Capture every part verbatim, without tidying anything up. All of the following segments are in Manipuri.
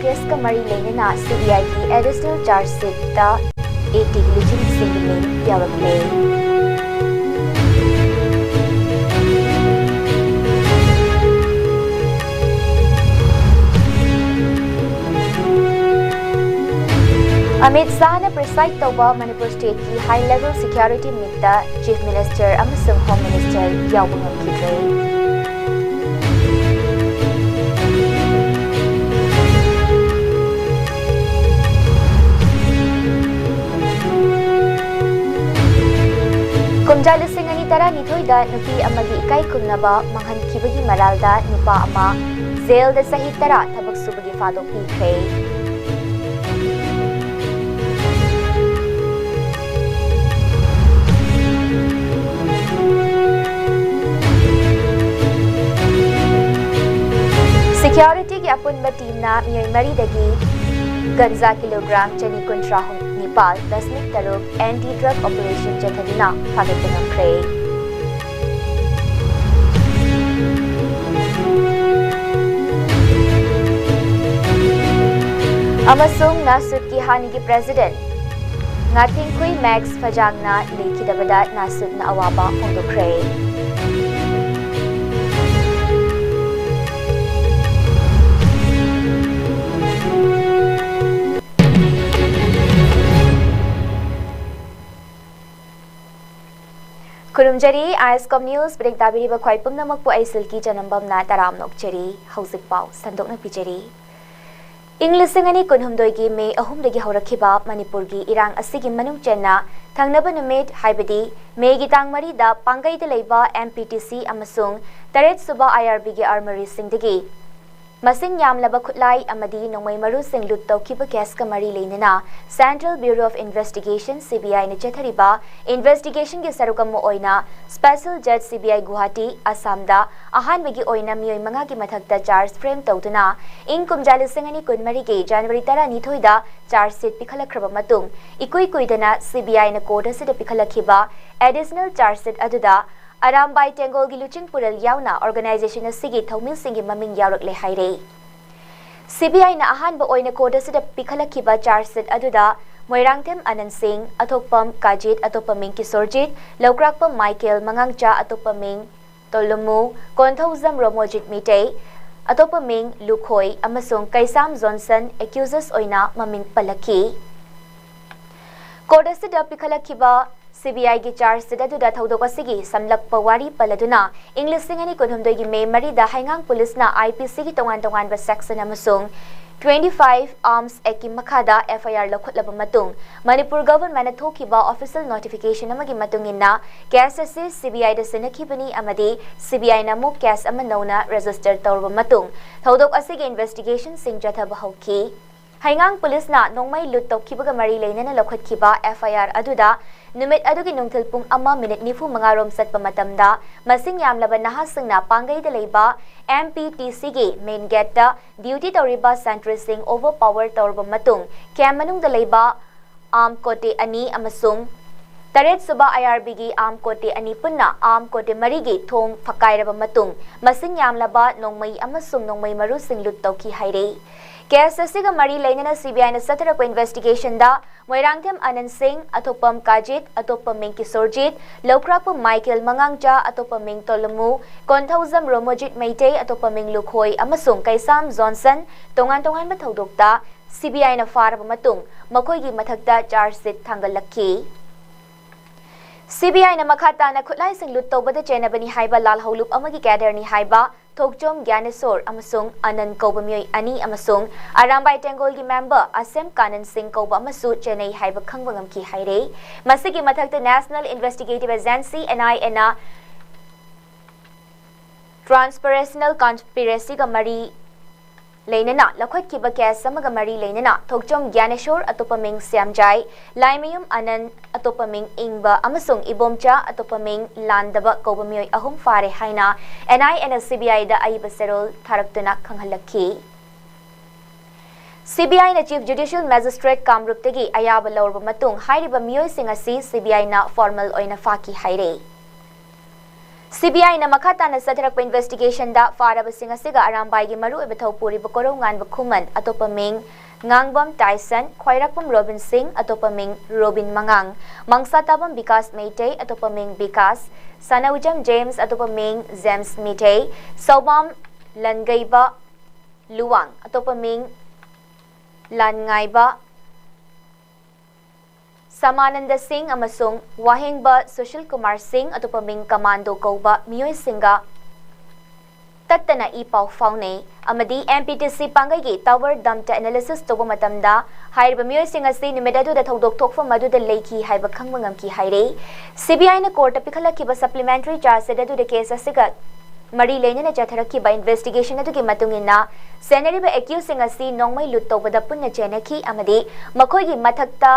ꯀꯦꯁꯀ ꯃꯔꯤ ꯂꯩꯅꯅ ꯁꯤ ꯕꯤ ꯑꯥꯏꯒꯤ ꯑꯦꯗꯤꯁꯅꯦꯜ ꯆꯥꯔꯖ ꯁꯤꯠꯇ ꯑꯦ ꯇꯤꯒꯤ ꯂꯨꯆꯤꯡꯕꯁꯤꯡꯒꯤ ꯃꯤꯡ ꯌꯥꯎꯔꯛꯂꯦ꯫ ꯑꯃꯤꯠ ꯁꯥꯍꯅ ꯄ꯭ꯔꯤꯁꯥꯏꯗ ꯇꯧꯕ ꯃꯅꯤꯄꯨꯔ ꯁ꯭ꯇꯦꯠꯀꯤ ꯍꯥꯏ ꯂꯦꯚꯦꯜ ꯁꯦꯀ꯭ꯌꯨꯔꯤꯇꯤ ꯃꯤꯠꯇ ꯆꯤꯐ ꯃꯤꯅꯤꯁꯇꯔ ꯑꯃꯁꯨꯡ ꯍꯣꯝ ꯃꯤꯅꯤꯁꯇꯔ ꯌꯥꯎꯕ ꯉꯝꯈꯤꯗ꯭ꯔꯦ꯫ ꯀꯨꯝꯖꯥ ꯂꯤꯁꯤꯡ ꯑꯅꯤ ꯇꯔꯥꯅꯤꯊꯣꯏꯗ ꯅꯨꯄꯤ ꯑꯃꯒꯤ ꯏꯀꯥꯏ ꯈꯨꯝꯅꯕ ꯃꯥꯡꯍꯟꯈꯤꯕꯒꯤ ꯃꯔꯥꯜꯗ ꯅꯨꯄꯥ ꯑꯃ ꯖꯦꯜꯗ ꯆꯍꯤ ꯇꯔꯥ ꯊꯕꯛ ꯁꯨꯕꯒꯤ ꯐꯥꯗꯣꯛꯄꯤꯈ꯭ꯔꯦ꯫ ꯁꯦꯀ꯭ꯌꯨꯔꯤꯇꯤꯒꯤ ꯑꯄꯨꯟꯕ ꯇꯤꯝꯅ ꯃꯤꯑꯣꯏ ꯃꯔꯤꯗꯒꯤ ꯒꯟꯖꯥ ꯀꯤꯂꯣꯒ꯭ꯔꯥꯝ ꯆꯅꯤ ꯀꯨꯟꯊ꯭ꯔꯥ ꯅꯤꯄꯥꯜ ꯗꯁꯃꯤꯛ ꯇꯔꯨꯛ ꯑꯦꯟꯇꯤ ꯗ꯭ꯔꯒ ꯑꯣꯄꯔꯦꯁꯟ ꯆꯠꯊꯗꯨꯅ ꯐꯥꯒꯠꯄ ꯉꯝꯈ꯭ꯔꯦ꯫ ꯑꯃꯁꯨꯡ ꯅꯥꯁꯨꯠꯀꯤ ꯍꯥꯟꯅꯒꯤ ꯄ꯭ꯔꯦꯁꯤꯗꯦꯟꯠ ꯉꯥꯊꯤꯡꯈꯨꯏ ꯃꯦꯛꯁ ꯐꯖꯥꯡꯅ ꯂꯩꯈꯤꯗꯕꯗ ꯅꯥꯁꯨꯠꯅ ꯑꯋꯥꯕ ꯐꯣꯡꯗꯣꯛꯈ꯭ꯔꯦ꯫ ꯈꯨꯔꯨꯝꯖꯔꯤ, ꯑꯥꯏꯁꯀꯣꯝ ꯅ꯭ꯌꯨꯁ ꯕ꯭ꯔꯦꯛ ꯇꯥꯕꯤꯔꯤꯕ ꯈ꯭ꯋꯥꯏ ꯄꯨꯝꯅꯃꯛꯄꯨ ꯑꯩ ꯁꯤꯜꯀꯤ ꯆꯅꯝꯕꯝꯅ ꯇꯔꯥꯝꯅ ꯑꯣꯛꯆꯔꯤ꯫ ꯍꯧꯖꯤꯛ ꯄꯥꯎ ꯁꯟꯗꯣꯛꯅ ꯄꯤꯖꯔꯤ꯫ ꯏꯪ ꯂꯤꯁꯤꯡ ꯑꯅꯤ ꯀꯨꯟꯍꯨꯝꯗꯣꯏꯒꯤ ꯃꯦ ꯑꯍꯨꯝꯗꯒꯤ ꯍꯧꯔꯛꯈꯤꯕ ꯃꯅꯤꯄꯨꯔꯒꯤ ꯏꯔꯥꯡ ꯑꯁꯤꯒꯤ ꯃꯅꯨꯡ ꯆꯟꯅ ꯊꯪꯅꯕ ꯅꯨꯃꯤꯠ, ꯍꯥꯏꯕꯗꯤ ꯃꯦꯒꯤ ꯇꯥꯡ ꯃꯔꯤꯗ ꯄꯥꯡꯒꯩꯗ ꯂꯩꯕ ꯑꯦꯝ ꯄꯤ ꯇꯤ ꯁꯤ ꯑꯃꯁꯨꯡ ꯇꯔꯦꯠ ꯁꯨꯕ ꯑꯥꯏ ꯑꯥꯔ ꯕꯤꯒꯤ ꯑꯥꯔꯃꯔꯤꯁꯤꯡꯗꯒꯤ ꯃꯁꯤꯡ ꯌꯥꯝꯂꯕ ꯈꯨꯠꯂꯥꯏ ꯑꯃꯗꯤ ꯅꯣꯡꯃꯩ ꯃꯔꯨꯁꯤꯡ ꯂꯨꯠ ꯇꯧꯈꯤꯕ ꯀꯦꯁꯀ ꯃꯔꯤ ꯂꯩꯅꯅ Central Bureau of Investigation, C B ꯑꯥꯏꯅ ꯆꯠꯊꯔꯤꯕ ꯏꯟꯚꯦꯁꯇꯤꯒꯦꯁꯟꯒꯤ ꯁꯔꯨꯛ ꯑꯃ ꯑꯣꯏꯅ Special Judge, C B I, Guwahati, ꯑꯁꯥꯝꯗ ꯑꯍꯥꯟꯕꯒꯤ ꯑꯣꯏꯅ ꯃꯤꯑꯣꯏ ꯃꯉꯥꯒꯤ ꯃꯊꯛꯇ ꯆꯥꯔꯖ ꯐ꯭ꯔꯦꯝ ꯇꯧꯗꯨꯅ ꯏꯪ ꯀꯨꯝꯖꯥ ꯂꯤꯁꯤꯡ ꯑꯅꯤ ꯀꯨꯟꯃꯔꯤꯒꯤ ꯖꯅꯋꯥꯔꯤ ꯇꯔꯥꯅꯤꯊꯣꯏꯗ ꯆꯥꯔꯖ ꯁꯤꯠ ꯄꯤꯈꯠꯂꯛꯈ꯭ꯔꯕ ꯃꯇꯨꯡ, ꯏꯀꯨꯏ ꯀꯨꯏꯗꯅ ꯁꯤ ꯕꯤ ꯑꯥꯏꯅ ꯀꯣꯔꯠ ꯑꯁꯤꯗ ꯄꯤꯈꯠꯂꯛꯈꯤꯕ ꯑꯦꯗꯤꯁꯅꯦꯜ ꯆꯥꯔꯖ ꯁꯤꯠ ꯑꯗꯨꯗ ꯑꯔꯥꯝꯕꯥꯏ ꯇꯦꯡꯒꯣꯜꯒꯤ ꯂꯨꯆꯤꯡꯄꯨꯔꯦꯜ ꯌꯥꯎꯅ ꯑꯣꯔꯒꯅꯥꯏꯖꯦꯁꯟ ꯑꯁꯤꯒꯤ ꯊꯧꯃꯤꯁꯤꯡꯒꯤ ꯃꯃꯤꯡ ꯌꯥꯎꯔꯛꯂꯦ ꯍꯥꯏꯔꯦ꯫ ꯁꯤꯕꯤꯑꯥꯏꯅ ꯑꯍꯥꯟꯕ ꯑꯣꯏꯅ ꯀꯣꯔꯠ ꯑꯁꯤꯗ ꯄꯤꯈꯠꯂꯛꯈꯤꯕ ꯆꯥꯔꯖ ꯁꯤꯠ ꯑꯗꯨꯗ ꯃꯣꯏꯔꯥꯡꯊꯦꯝ ꯑꯅꯟ ꯁꯤꯡ, ꯑꯊꯣꯛꯄꯝ ꯀꯥꯖꯤꯠ, ꯑꯇꯣꯞꯄ ꯃꯤꯡ ꯀꯤꯁꯣꯔꯖꯤꯠ, ꯂꯧꯀ꯭ꯔꯥꯛꯄꯝ ꯃꯥꯏꯀꯦꯜ, ꯃꯉꯥꯡꯆꯥ, ꯑꯇꯣꯞꯄ ꯃꯤꯡ ꯇꯣꯂꯨꯃꯨ, ꯀꯣꯟꯊꯧꯖꯝ ꯔꯣꯃꯣꯖꯤꯠ ꯃꯤꯇꯩ, ꯑꯇꯣꯞꯄ ꯃꯤꯡ ꯂꯨꯈꯣꯏ ꯑꯃꯁꯨꯡ ꯀꯩꯁꯥꯝ ꯖꯣꯟꯁꯟ ꯑꯦꯀ꯭ꯌꯨꯖꯔꯁ ꯑꯣꯏꯅ ꯃꯃꯤꯡ ꯄꯜꯂꯛꯈꯤ꯫ ꯀꯣꯔꯠ ꯑꯁꯤꯗ ꯄꯤꯈꯠꯂꯛꯈꯤꯕ ꯁꯤꯕꯤꯑꯥꯏꯒꯤ ꯆꯥꯔꯖ ꯁꯤꯠ ꯑꯗꯨꯗ ꯊꯧꯗꯣꯛ ꯑꯁꯤꯒꯤ ꯁꯝꯂꯞꯄ ꯋꯥꯔꯤ ꯄꯜꯂꯗꯨꯅ, ꯏꯪ ꯂꯤꯁꯤꯡ ꯑꯅꯤ ꯀꯨꯟꯍꯨꯝꯗꯣꯏꯒꯤ ꯃꯦ ꯃꯔꯤꯗ ꯍꯩꯉꯥꯡ ꯄꯨꯂꯤꯁꯅ ꯑꯥꯏ ꯄꯤ ꯁꯤꯒꯤ ꯇꯣꯉꯥꯟ ꯇꯣꯉꯥꯟꯕ ꯁꯦꯛꯁꯟ ꯑꯃꯁꯨꯡ twenty five Arms Actꯀꯤ ꯃꯈꯥꯗ F I R ꯂꯧꯈꯠꯂꯕ ꯃꯇꯨꯡ, ꯃꯅꯤꯄꯨꯔ ꯒꯚꯔꯟꯃꯦꯟꯠꯅ ꯊꯣꯛꯈꯤꯕ ꯑꯣꯐꯤꯁꯤꯌꯦꯜ ꯅꯣꯇꯤꯐꯤꯀꯦꯁꯟ ꯑꯃꯒꯤ ꯃꯇꯨꯡ ꯏꯟꯅ, ꯀꯦꯁ ꯑꯁꯤ ꯁꯤꯕꯤꯑꯥꯏꯗ ꯁꯤꯟꯅꯈꯤꯕꯅꯤ ꯑꯃꯗꯤ ꯁꯤꯕꯤꯑꯥꯏꯅ ꯑꯃꯨꯛ ꯀꯦꯁ ꯑꯃ ꯅꯧꯅ ꯔꯦꯖꯤꯁꯇꯔ ꯇꯧꯔꯕ ꯃꯇꯨꯡ, ꯊꯧꯗꯣꯛ ꯑꯁꯤꯒꯤ ꯏꯟꯚꯦꯁꯇꯤꯒꯦꯁꯟꯁꯤꯡ ꯆꯠꯊꯕ ꯍꯧꯈꯤ꯫ ꯍꯩꯉꯥꯡ ꯄꯨꯂꯤꯁꯅ ꯅꯣꯡꯃꯩ ꯂꯨꯠ ꯇꯧꯈꯤꯕꯒ ꯃꯔꯤ ꯂꯩꯅꯅ ꯂꯧꯈꯠꯈꯤꯕ F I R ꯑꯗꯨꯗ, ꯅꯨꯃꯤꯠ ꯑꯗꯨꯒꯤ ꯅꯨꯡꯊꯤꯜ ꯄꯨꯡ ꯑꯃ ꯃꯤꯅꯤꯠ ꯅꯤꯐꯨ ꯃꯉꯥ ꯔꯣꯝ ꯆꯠꯄ ꯃꯇꯝꯗ, ꯃꯁꯤꯡ ꯌꯥꯝꯂꯕ ꯅꯍꯥꯁꯤꯡꯅ ꯄꯥꯡꯒꯩꯗ ꯂꯩꯕ M P T Cꯒꯤ ꯃꯦꯟ ꯒꯦꯠꯇ ꯗ꯭ꯌꯨꯇꯤ ꯇꯧꯔꯤꯕ ꯁꯦꯟꯇ꯭ꯔꯤꯁꯤꯡ ꯑꯣꯚꯔ ꯄꯥꯋꯔ ꯇꯧꯔꯕ ꯃꯇꯨꯡ, ꯀꯦꯝꯞ ꯃꯅꯨꯡꯗ ꯂꯩꯕ ꯑꯥꯔꯝ ꯀꯣꯇꯦ ꯑꯅꯤ ꯑꯃꯁꯨꯡ ꯇꯔꯦꯠ ꯁꯨꯕ I R Bꯒꯤ ꯑꯥꯔꯝ ꯀꯣꯇꯦ ꯑꯅꯤ ꯄꯨꯟꯅ ꯑꯥꯔꯝ ꯀꯣꯇꯦ ꯃꯔꯤꯒꯤ ꯊꯣꯡ ꯐꯛꯀꯥꯏꯔꯕ ꯃꯇꯨꯡ, ꯃꯁꯤꯡ ꯌꯥꯝꯂꯕ ꯅꯣꯡꯃꯩ ꯑꯃꯁꯨꯡ ꯅꯣꯡꯃꯩ ꯃꯔꯨꯁꯤꯡ ꯂꯨꯠ ꯇꯧꯈꯤ ꯍꯥꯏꯔꯤ꯫ ꯀꯦꯁ ꯑꯁꯤꯒ ꯃꯔꯤ ꯂꯩꯅꯅ ꯁꯤꯕꯤꯑꯥꯏꯅ ꯆꯠꯊꯔꯛꯄ ꯏꯟꯚꯦꯁꯇꯤꯒꯦꯁꯟꯗ ꯃꯣꯏꯔꯥꯡꯊꯦꯝ ꯑꯅꯟ ꯁꯤꯡ, ꯑꯊꯣꯛꯄꯝ ꯀꯥꯖꯤꯠ, ꯑꯇꯣꯞꯄ ꯃꯤꯡ ꯀꯤꯁꯣꯔꯖꯤꯠ, ꯂꯧꯀ꯭ꯔꯥꯛꯄꯝ ꯃꯥꯏꯀꯦꯜ, ꯃꯉꯥꯡꯆꯥ, ꯑꯇꯣꯞꯄ ꯃꯤꯡ ꯇꯣꯂꯃꯨ, ꯀꯣꯟꯊꯧꯖꯝ ꯔꯣꯃꯣꯖꯤꯠ ꯃꯩꯇꯩ, ꯑꯇꯣꯞꯄ ꯃꯤꯡ ꯂꯨꯈꯣꯏ ꯑꯃꯁꯨꯡ ꯀꯩꯁꯥꯝ ꯖꯣꯟꯁꯟ ꯇꯣꯉꯥꯟ ꯇꯣꯉꯥꯟꯕ ꯊꯧꯗꯣꯛꯇ ꯁꯤꯕꯤꯑꯥꯏꯅ ꯐꯥꯔꯕ ꯃꯇꯨꯡ, ꯃꯈꯣꯏꯒꯤ ꯃꯊꯛꯇ ꯆꯥꯔꯖ ꯁꯤꯠ ꯊꯥꯡꯒꯠꯂꯛꯈꯤ꯫ ꯁꯤꯕꯤꯑꯥꯏꯅ ꯃꯈꯥ ꯇꯥꯅ ꯈꯨꯠꯂꯥꯏꯁꯤꯡ ꯂꯨꯠ ꯇꯧꯕꯗ ꯆꯦꯟꯅꯕꯅꯤ ꯍꯥꯏꯕ ꯂꯥꯜꯍꯧꯂꯨꯞ ꯑꯃꯒꯤ ꯀꯦꯗꯔꯅꯤ ꯍꯥꯏꯕ ꯊꯣꯛꯆꯣꯝ ꯒ꯭ꯌꯥꯅꯦꯁꯣꯔ ꯑꯃꯁꯨꯡ ꯑꯅꯟ ꯀꯧꯕ ꯃꯤꯑꯣꯏ ꯑꯅꯤ ꯑꯃꯁꯨꯡ ꯑꯔꯥꯝꯕꯥꯏ ꯇꯦꯡꯒꯣꯜꯒꯤ ꯃꯦꯝꯕꯔ ꯑꯁꯦꯝ ꯀꯥꯅꯟ ꯁꯤꯡ ꯀꯧꯕ ꯑꯃꯁꯨ ꯆꯦꯟꯅꯩ ꯍꯥꯏꯕ ꯈꯪꯕ ꯉꯝꯈꯤ ꯍꯥꯏꯔꯦ꯫ ꯃꯁꯤꯒꯤ ꯃꯊꯛꯇ National Investigative Agency, N I Aꯅ transnational conspiracyꯒ ꯃꯔꯤ ꯂꯩꯅꯅ ꯂꯧꯈꯠꯈꯤꯕ ꯀꯦꯁ ꯑꯃꯒ ꯃꯔꯤ ꯂꯩꯅꯅ ꯊꯣꯛꯆꯣꯝ ꯒ꯭ꯌꯥꯅꯦꯁꯣꯔ, ꯑꯇꯣꯞꯄ ꯃꯤꯡ ꯁ꯭ꯌꯥꯝꯖꯥꯏ, ꯂꯥꯏꯃꯌꯨꯝ ꯑꯅꯟ, ꯑꯇꯣꯞꯄ ꯃꯤꯡ ꯏꯪꯕ ꯑꯃꯁꯨꯡ ꯏꯕꯣꯝꯆꯥ, ꯑꯇꯣꯞꯄ ꯃꯤꯡ ꯂꯥꯟꯗꯕ ꯀꯧꯕ ꯃꯤꯑꯣꯏ ꯑꯍꯨꯝ ꯐꯥꯔꯦ ꯍꯥꯏꯅ N I Aꯅ CBIꯗ ꯑꯏꯕ ꯆꯦꯔꯣꯜ ꯊꯥꯔꯛꯇꯨꯅ ꯈꯪꯍꯜꯂꯛꯈꯤ꯫ CBIꯅ Chief Judicial Magistrate ꯀꯥꯝꯔꯨꯞꯇꯒꯤ ꯑꯌꯥꯕ ꯂꯧꯔꯕ ꯃꯇꯨꯡ ꯍꯥꯏꯔꯤꯕ ꯃꯤꯑꯣꯏꯁꯤꯡ ꯑꯁꯤ CBIꯅ formal ꯑꯣꯏꯅ ꯐꯥꯈꯤ ꯍꯥꯏꯔꯦ꯫ ꯁꯤꯕꯤꯑꯥꯏꯅ ꯃꯈꯥ ꯇꯥꯅ ꯆꯠꯊꯔꯛꯄ ꯏꯟꯚꯦꯁꯇꯤꯒꯦꯁꯟꯗ ꯐꯥꯔꯕꯁꯤꯡ ꯑꯁꯤꯒ ꯑꯔꯥꯝꯕꯥꯏꯒꯤ ꯃꯔꯨꯑꯣꯏꯕ ꯊꯧꯄꯨꯔꯤꯕ ꯀꯣꯔꯧꯉꯥꯟꯕ ꯈꯨꯃꯟ, ꯑꯇꯣꯞꯄ ꯃꯤꯡ ꯉꯥꯡꯕꯝ ꯇꯥꯏꯁꯟ, ꯈ꯭ꯋꯥꯏꯔꯥꯛꯄꯝ ꯔꯣꯕꯤꯟ ꯁꯤꯡ, ꯑꯇꯣꯞꯄ ꯃꯤꯡ ꯔꯣꯕꯤꯟ ꯃꯉꯥꯡ, ꯃꯪꯁꯥꯇꯥꯕꯝ ꯕꯤꯀꯥꯁ ꯃꯩꯇꯩ, ꯑꯇꯣꯞꯄ ꯃꯤꯡ ꯕꯤꯀꯥꯁ, ꯁꯅꯥꯎꯖꯝ ꯖꯦꯝꯁ, ꯑꯇꯣꯞꯄ ꯃꯤꯡ ꯖꯦꯝꯁ ꯃꯤꯇꯩ, ꯁꯧꯕꯥꯝ ꯂꯟꯒꯩꯕ ꯂꯨꯋꯥꯡ, ꯑꯇꯣꯞꯄ ꯃꯤꯡ ꯂꯥꯟꯉꯥꯏꯕ ꯁꯃꯥꯅꯟꯗ ꯁꯤꯡ ꯑꯃꯁꯨꯡ ꯋꯥꯍꯦꯡꯕ ꯁꯨꯁꯤꯜ ꯀꯨꯃꯥꯔ ꯁꯤꯡ, ꯑꯇꯣꯞꯄ ꯃꯤꯡ ꯀꯃꯥꯟꯗꯣ ꯀꯧꯕ ꯃꯤꯑꯣꯏꯁꯤꯡꯒ ꯇꯠꯇꯅ ꯏ ꯄꯥꯎ ꯐꯥꯎꯅꯩ ꯑꯃꯗꯤ M P T C ꯄꯥꯡꯒꯩꯒꯤ tower ꯗꯝꯇ ꯑꯦꯅꯥꯂꯤꯁꯤꯁ ꯇꯧꯕ ꯃꯇꯝꯗ ꯍꯥꯏꯔꯤꯕ ꯃꯤꯑꯣꯏꯁꯤꯡ ꯑꯁꯤ ꯅꯨꯃꯤꯠ ꯑꯗꯨꯗ ꯊꯧꯗꯣꯛ ꯊꯣꯛꯐꯝ ꯑꯗꯨꯗ ꯂꯩꯈꯤ ꯍꯥꯏꯕ ꯈꯪꯕ ꯉꯝꯈꯤ ꯍꯥꯏꯔꯦ꯫ ꯁꯤꯕꯤꯑꯥꯏꯅ ꯀꯣꯔꯠꯇ ꯄꯤꯈꯠꯂꯛꯈꯤꯕ ꯁꯄ꯭ꯂꯤꯃꯦꯟꯇꯔꯤ ꯆꯥꯔꯖ ꯁꯤꯠ ꯑꯗꯨꯗ ꯀꯦꯁ ꯑꯁꯤꯒ ꯃꯔꯤ ꯂꯩꯅꯅ ꯆꯠꯊꯔꯛꯈꯤꯕ ꯏꯟꯚꯦꯁꯇꯤꯒꯦꯁꯟ ꯑꯗꯨꯒꯤ ꯃꯇꯨꯡ ꯏꯟꯅ ꯁꯦꯟꯅꯔꯤꯕ ꯑꯦꯀ꯭ꯌꯨꯁꯁꯤꯡ ꯑꯁꯤ ꯅꯣꯡꯃꯩ ꯂꯨꯠ ꯇꯧꯕꯗ ꯄꯨꯟꯅ ꯆꯦꯟꯅꯈꯤ ꯑꯃꯗꯤ ꯃꯈꯣꯏꯒꯤ ꯃꯊꯛꯇ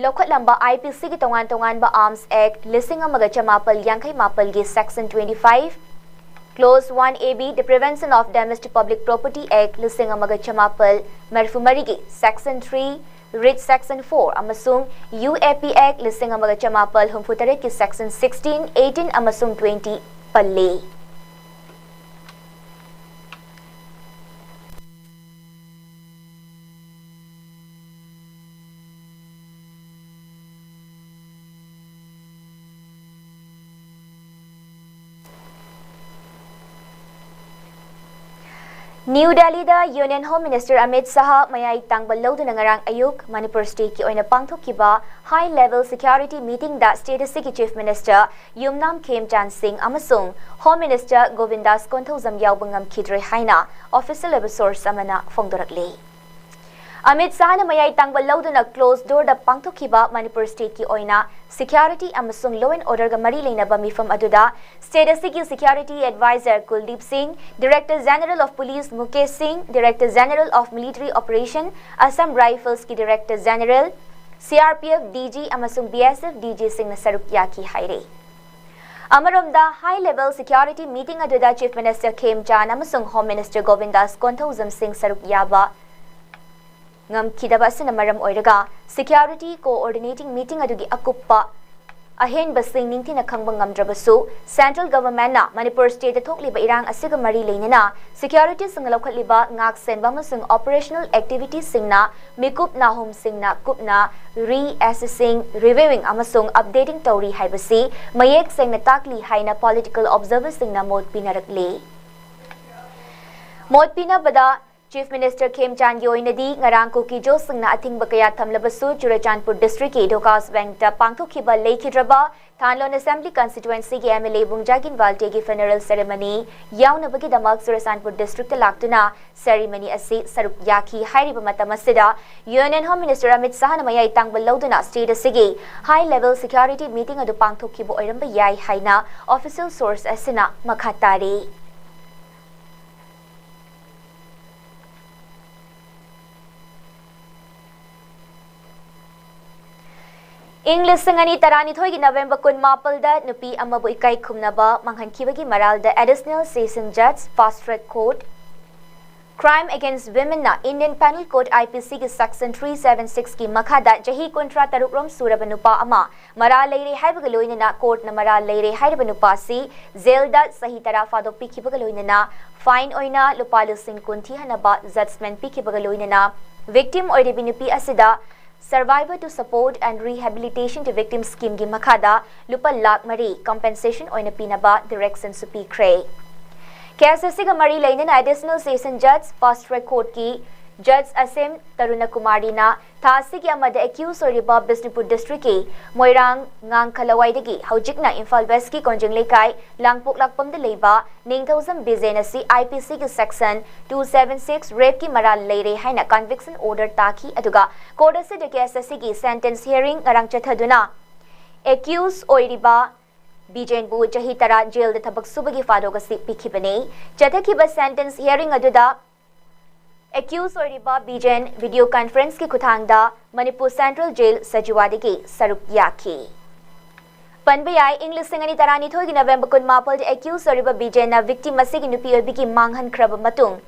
ꯂꯧꯈꯠꯂꯝꯕ ꯑꯥꯏ ꯄꯤ ꯁꯤꯒꯤ ꯇꯣꯉꯥꯟ ꯇꯣꯉꯥꯟꯕ ꯑꯥꯔꯝꯁ ꯑꯦꯛ ꯂꯤꯁꯤꯡ ꯑꯃꯒ ꯆꯃꯥꯄꯜ ꯌꯥꯡꯈꯩ ꯃꯥꯄꯜꯒꯤ section twenty five, close one A B, The Prevention of Damage to Public Property Act ꯂꯤꯁꯤꯡ ꯑꯃꯒ ꯆꯃꯥꯄꯜ ꯃꯔꯤꯐꯨ ꯃꯔꯤꯒꯤ section three, read section four ꯑꯃꯁꯨꯡ ꯌꯨ ꯑꯦ ꯄꯤ ꯑꯦꯛ ꯂꯤꯁꯤꯡ ꯑꯃꯒ ꯆꯃꯥꯄꯜ ꯍꯨꯝꯐꯨ ꯇꯔꯦꯠꯀꯤ ꯁꯦꯛꯁꯟ ꯁꯤꯛꯁꯇꯤꯟ, ꯑꯩꯠꯇꯤꯟ ꯑꯃꯁꯨꯡ ꯇ꯭ꯋꯦꯟꯇꯤ ꯄꯜꯂꯤ꯫ ꯅ꯭ꯌꯨ ꯗꯦꯜꯂꯤꯗ union home minister Amit Shah ꯃꯌꯥꯏ ꯇꯥꯡꯕ ꯂꯧꯗꯨꯅ ꯉꯔꯥꯡ ꯑꯌꯨꯛ ꯃꯅꯤꯄꯨꯔ ꯁ꯭ꯇꯦꯠꯀꯤ ꯑꯣꯏꯅ ꯄꯥꯡꯊꯣꯛꯈꯤꯕ ꯍꯥꯏ ꯂꯦꯚꯦꯜ ꯁꯦꯀ꯭ꯌꯨꯔꯤꯇꯤ ꯃꯤꯇꯤꯡꯗ ꯁ꯭ꯇꯦꯠ ꯑꯁꯤꯒꯤ ꯆꯤꯐ ꯃꯤꯅꯤꯁꯇꯔ ꯌꯨꯝꯅꯥꯝ ꯈꯦꯝꯆꯥꯟ ꯁꯤꯡ ꯑꯃꯁꯨꯡ ꯍꯣꯝ ꯃꯤꯅꯤꯁꯇꯔ ꯒꯣꯕꯤꯟꯗꯥꯁ ꯀꯣꯟꯊꯧꯖꯝ ꯌꯥꯎꯕ ꯉꯝꯈꯤꯗ꯭ꯔꯦ ꯍꯥꯏꯅ ꯑꯣꯐꯤꯁꯤꯌꯦꯜ ꯑꯣꯏꯕ ꯁꯣꯔꯁ ꯑꯃꯅ ꯐꯣꯡꯗꯣꯔꯛꯂꯤ꯫ ꯑꯃꯤꯠ ꯁꯥꯍꯅ ꯃꯌꯥꯏ ꯇꯥꯡꯕ ꯂꯧꯗꯨꯅ ꯀ꯭ꯂꯣꯖ ꯗꯣꯔꯗ ꯄꯥꯡꯊꯣꯛꯈꯤꯕ ꯃꯅꯤꯄꯨꯔ ꯁ꯭ꯇꯦꯠꯀꯤ ꯑꯣꯏꯅ ꯁꯦꯀ꯭ꯌꯨꯔꯤꯇꯤ ꯑꯃꯁꯨꯡ ꯂꯣ ꯑꯦꯟ ꯑꯣꯔꯗꯔꯒ ꯃꯔꯤ ꯂꯩꯅꯕ ꯃꯤꯐꯝ ꯑꯗꯨꯗ ꯁ꯭ꯇꯦꯠ ꯑꯁꯤꯒꯤ security adviser Kuldeep Singh, director general of police Mukesh Singh, director general of military operation Assam ꯔꯥꯏꯐꯜꯁꯀꯤ director general, C R P F D G ꯑꯃꯁꯨꯡ ꯕꯤ ꯑꯦꯁ ꯑꯦꯐ ꯗꯤ ꯖꯤꯁꯤꯡꯅ ꯁꯔꯨꯛ ꯌꯥꯈꯤ ꯍꯥꯏꯔꯤ꯫ ꯑꯃꯔꯣꯝꯗ, ꯍꯥꯏ ꯂꯦꯚꯦꯜ ꯁꯦꯀ꯭ꯌꯨꯔꯤꯇꯤ ꯃꯤꯇꯤꯡ ꯑꯗꯨꯗ ꯆꯤꯐ ꯃꯤꯅꯤꯁꯇꯔ ꯈꯦꯝꯆꯥꯟ ꯑꯃꯁꯨꯡ ꯍꯣꯝ ꯃꯤꯅꯤꯁꯇꯔ ꯒꯣꯕꯤꯟꯗꯥꯁ ꯀꯣꯟꯊꯧꯖꯝ ꯁꯤꯡ ꯁꯔꯨꯛ ꯌꯥꯕ ꯉꯝꯈꯤꯗꯕ ꯑꯁꯤꯅ ꯃꯔꯝ ꯑꯣꯏꯔꯒ ꯁꯦꯀ꯭ꯌꯨꯔꯤꯇꯤ ꯀꯣꯑꯣꯔꯗꯤꯅꯦꯇꯤꯡ ꯃꯤꯇꯤꯡ ꯑꯗꯨꯒꯤ ꯑꯀꯨꯞꯄ ꯑꯍꯦꯟꯕꯁꯤꯡ ꯅꯤꯡꯊꯤꯅ ꯈꯪꯕ ꯉꯝꯗ꯭ꯔꯕꯁꯨ, Central Governmentꯅ ꯃꯅꯤꯄꯨꯔ Stateꯇ ꯊꯣꯛꯂꯤꯕ ꯏꯔꯥꯡ ꯑꯁꯤꯒ ꯃꯔꯤ ꯂꯩꯅꯅ securityꯁꯤꯡꯅ ꯂꯧꯈꯠꯂꯤꯕ ꯉꯥꯛ ꯁꯦꯟꯕ ꯑꯃꯁꯨꯡ operational activitiesꯁꯤꯡꯅ ꯃꯤꯀꯨꯞ ꯅꯥꯍꯨꯝꯁꯤꯡꯅ ꯀꯨꯞꯅ reassessing, reviewing ꯑꯃꯁꯨꯡ updating ꯇꯧꯔꯤ ꯍꯥꯏꯕꯁꯤ ꯃꯌꯦꯛ ꯁꯦꯡꯅ ꯇꯥꯛꯂꯤ ꯍꯥꯏꯅ political observerꯁꯤꯡꯅ ꯃꯣꯠ ꯄꯤꯅꯔꯛꯂꯤ꯫ ꯃꯣꯠ ꯄꯤꯅꯕꯗ Chief Minister ꯈꯦꯝꯆꯥꯟꯒꯤ ꯑꯣꯏꯅꯗꯤ ꯉꯔꯥꯡ ꯀꯨꯀꯤꯖꯣꯁꯤꯡꯅ ꯑꯊꯤꯡꯕ ꯀꯌꯥ ꯊꯝꯂꯕꯁꯨ, ꯆꯨꯔꯆꯥꯟꯄꯨꯔ districtꯀꯤ ꯗꯣꯀꯥꯁ ꯕꯦꯡꯛꯇ ꯄꯥꯡꯊꯣꯛꯈꯤꯕ ꯂꯩꯈꯤꯗ꯭ꯔꯕ ꯊꯥꯟꯂꯣꯟ Assembly Constituencyꯒꯤ MLA ꯕꯨꯡꯖꯥꯒꯤꯟ ꯋꯥꯜꯇꯦꯒꯤ funeral ceremony ꯌꯥꯎꯅꯕꯒꯤꯗꯃꯛ Churachandpur districtꯇ ꯂꯥꯛꯇꯨꯅ ceremony ꯑꯁꯤ ꯁꯔꯨꯛ ꯌꯥꯈꯤ꯫ ꯍꯥꯏꯔꯤꯕ ꯃꯇꯝ ꯑꯁꯤꯗ Union Home Minister ꯑꯃꯤꯠ ꯁꯥꯍꯅ ꯃꯌꯥꯏ ꯇꯥꯡꯕ ꯂꯧꯗꯨꯅ state ꯑꯁꯤꯒꯤ high level security meeting ꯑꯗꯨ ꯄꯥꯡꯊꯣꯛꯈꯤꯕ ꯑꯣꯏꯔꯝꯕ ꯌꯥꯏ ꯍꯥꯏꯅ official source ꯑꯁꯤꯅ ꯃꯈꯥ ꯇꯥꯔꯤ꯫ ꯏꯪ ꯂꯤꯁꯤꯡ ꯑꯅꯤ ꯇꯔꯥꯅꯤꯊꯣꯏꯒꯤ November ꯀꯨꯟꯃꯥꯄꯜꯗ ꯅꯨꯄꯤ ꯑꯃꯕꯨ ꯏꯀꯥꯏ ꯈꯨꯝꯅꯕ ꯃꯥꯡꯍꯟꯈꯤꯕꯒꯤ ꯃꯔꯥꯜꯗ Additional Session Judge, Fast Track Court, Crime Against Womenꯅ Indian Penal Code, IPCꯒꯤ section three seven sixꯀꯤ ꯃꯈꯥꯗ ꯆꯍꯤ ꯀꯨꯟꯊ꯭ꯔꯥ ꯇꯔꯨꯛ ꯔꯣꯝ ꯁꯨꯔꯕ ꯅꯨꯄꯥ ꯑꯃ ꯃꯔꯥꯜ ꯂꯩꯔꯦ ꯍꯥꯏꯕꯒ ꯂꯣꯏꯅꯅ courtꯅ ꯃꯔꯥꯜ ꯂꯩꯔꯦ ꯍꯥꯏꯔꯤꯕ ꯅꯨꯄꯥ ꯑꯁꯤ jailꯗ ꯆꯍꯤ ꯇꯔꯥ ꯐꯥꯗꯣꯛ ꯄꯤꯈꯤꯕꯒ ꯂꯣꯏꯅꯅ fine ꯑꯣꯏꯅ ꯂꯨꯄꯥ ꯂꯤꯁꯤꯡ ꯀꯨꯟ ꯊꯤꯍꯟꯅꯕ judgment ꯄꯤꯈꯤꯕꯒ ꯂꯣꯏꯅꯅ victim ꯑꯣꯏꯔꯤꯕꯤ ꯅꯨꯄꯤ ꯑꯁꯤꯗ Survivor to Support and Rehabilitation to Victim Schemeꯒꯤ ꯃꯈꯥꯗ ꯂꯨꯄꯥ ꯂꯥꯈ ꯃꯔꯤ compensation ꯑꯣꯏꯅ ꯄꯤꯅꯕ directionꯁꯨ ꯄꯤꯈ꯭ꯔꯦ꯫ Case ꯑꯁꯤꯒ ꯃꯔꯤ ꯂꯩꯅꯅ Additional Session Judge, Fast Track Courtꯀꯤ Judge ꯑꯁꯦꯝ ꯇꯔꯨꯅ ꯀꯨꯃꯥꯔꯤꯅ ꯊꯥ ꯑꯁꯤꯒꯤ ꯑꯃꯗ accused ꯑꯣꯏꯔꯤꯕ ꯕꯤꯁꯅꯨꯄꯨꯔ districtꯀꯤ ꯃꯣꯏꯔꯥꯡ ꯉꯥꯡꯈꯂꯋꯥꯏꯗꯒꯤ ꯍꯧꯖꯤꯛꯅ ꯏꯝꯐꯥꯜ Westꯀꯤ ꯀꯣꯟꯖꯦꯡ ꯂꯩꯀꯥꯏ ꯂꯥꯡꯄꯣꯛꯂꯥꯛꯄꯝꯗ ꯂꯩꯕ ꯅꯤꯡꯊꯧꯖꯝ ꯕꯤꯖꯦꯟ ꯑꯁꯤ IPCꯒꯤ section two seven six rapeꯀꯤ ꯃꯔꯥꯜ ꯂꯩꯔꯦ ꯍꯥꯏꯅ conviction order ꯇꯥꯈꯤ꯫ ꯑꯗꯨꯒ court ꯑꯁꯤꯗ case ꯑꯁꯤꯒꯤ sentence hearing ꯉꯔꯥꯡ ꯆꯠꯊꯗꯨꯅ accused ꯑꯣꯏꯔꯤꯕ ꯕꯤꯖꯦꯟꯕꯨ ꯆꯍꯤ ꯇꯔꯥ jailꯗ ꯊꯕꯛ ꯁꯨꯕꯒꯤ ꯐꯥꯗꯣꯛ ꯑꯁꯤ ꯄꯤꯈꯤꯕꯅꯤ꯫ ꯆꯠꯊꯈꯤꯕ sentence hearing ꯑꯗꯨꯗ accused ꯑꯣꯏꯔꯤꯕ ꯕꯤꯖꯦꯟ video conferenceꯀꯤ ꯈꯨꯠꯊꯥꯡꯗ ꯃꯅꯤꯄꯨꯔ Central Jail ꯁꯖꯤꯋꯥꯗꯒꯤ ꯁꯔꯨꯛ ꯌꯥꯈꯤ꯫ ꯄꯟꯕ ꯌꯥꯏ, ꯏꯪ ꯂꯤꯁꯤꯡ ꯑꯅꯤ ꯇꯔꯥꯅꯤꯊꯣꯏꯒꯤ November ꯀꯨꯟꯃꯥꯄꯜꯗ accused ꯑꯣꯏꯔꯤꯕ ꯕꯤꯖꯦꯟꯅ victim ꯑꯁꯤꯒꯤ ꯅꯨꯄꯤ ꯑꯣꯏꯕꯤꯒꯤ ꯃꯥꯡꯍꯟꯈ꯭ꯔꯕ ꯃꯇꯨꯡ,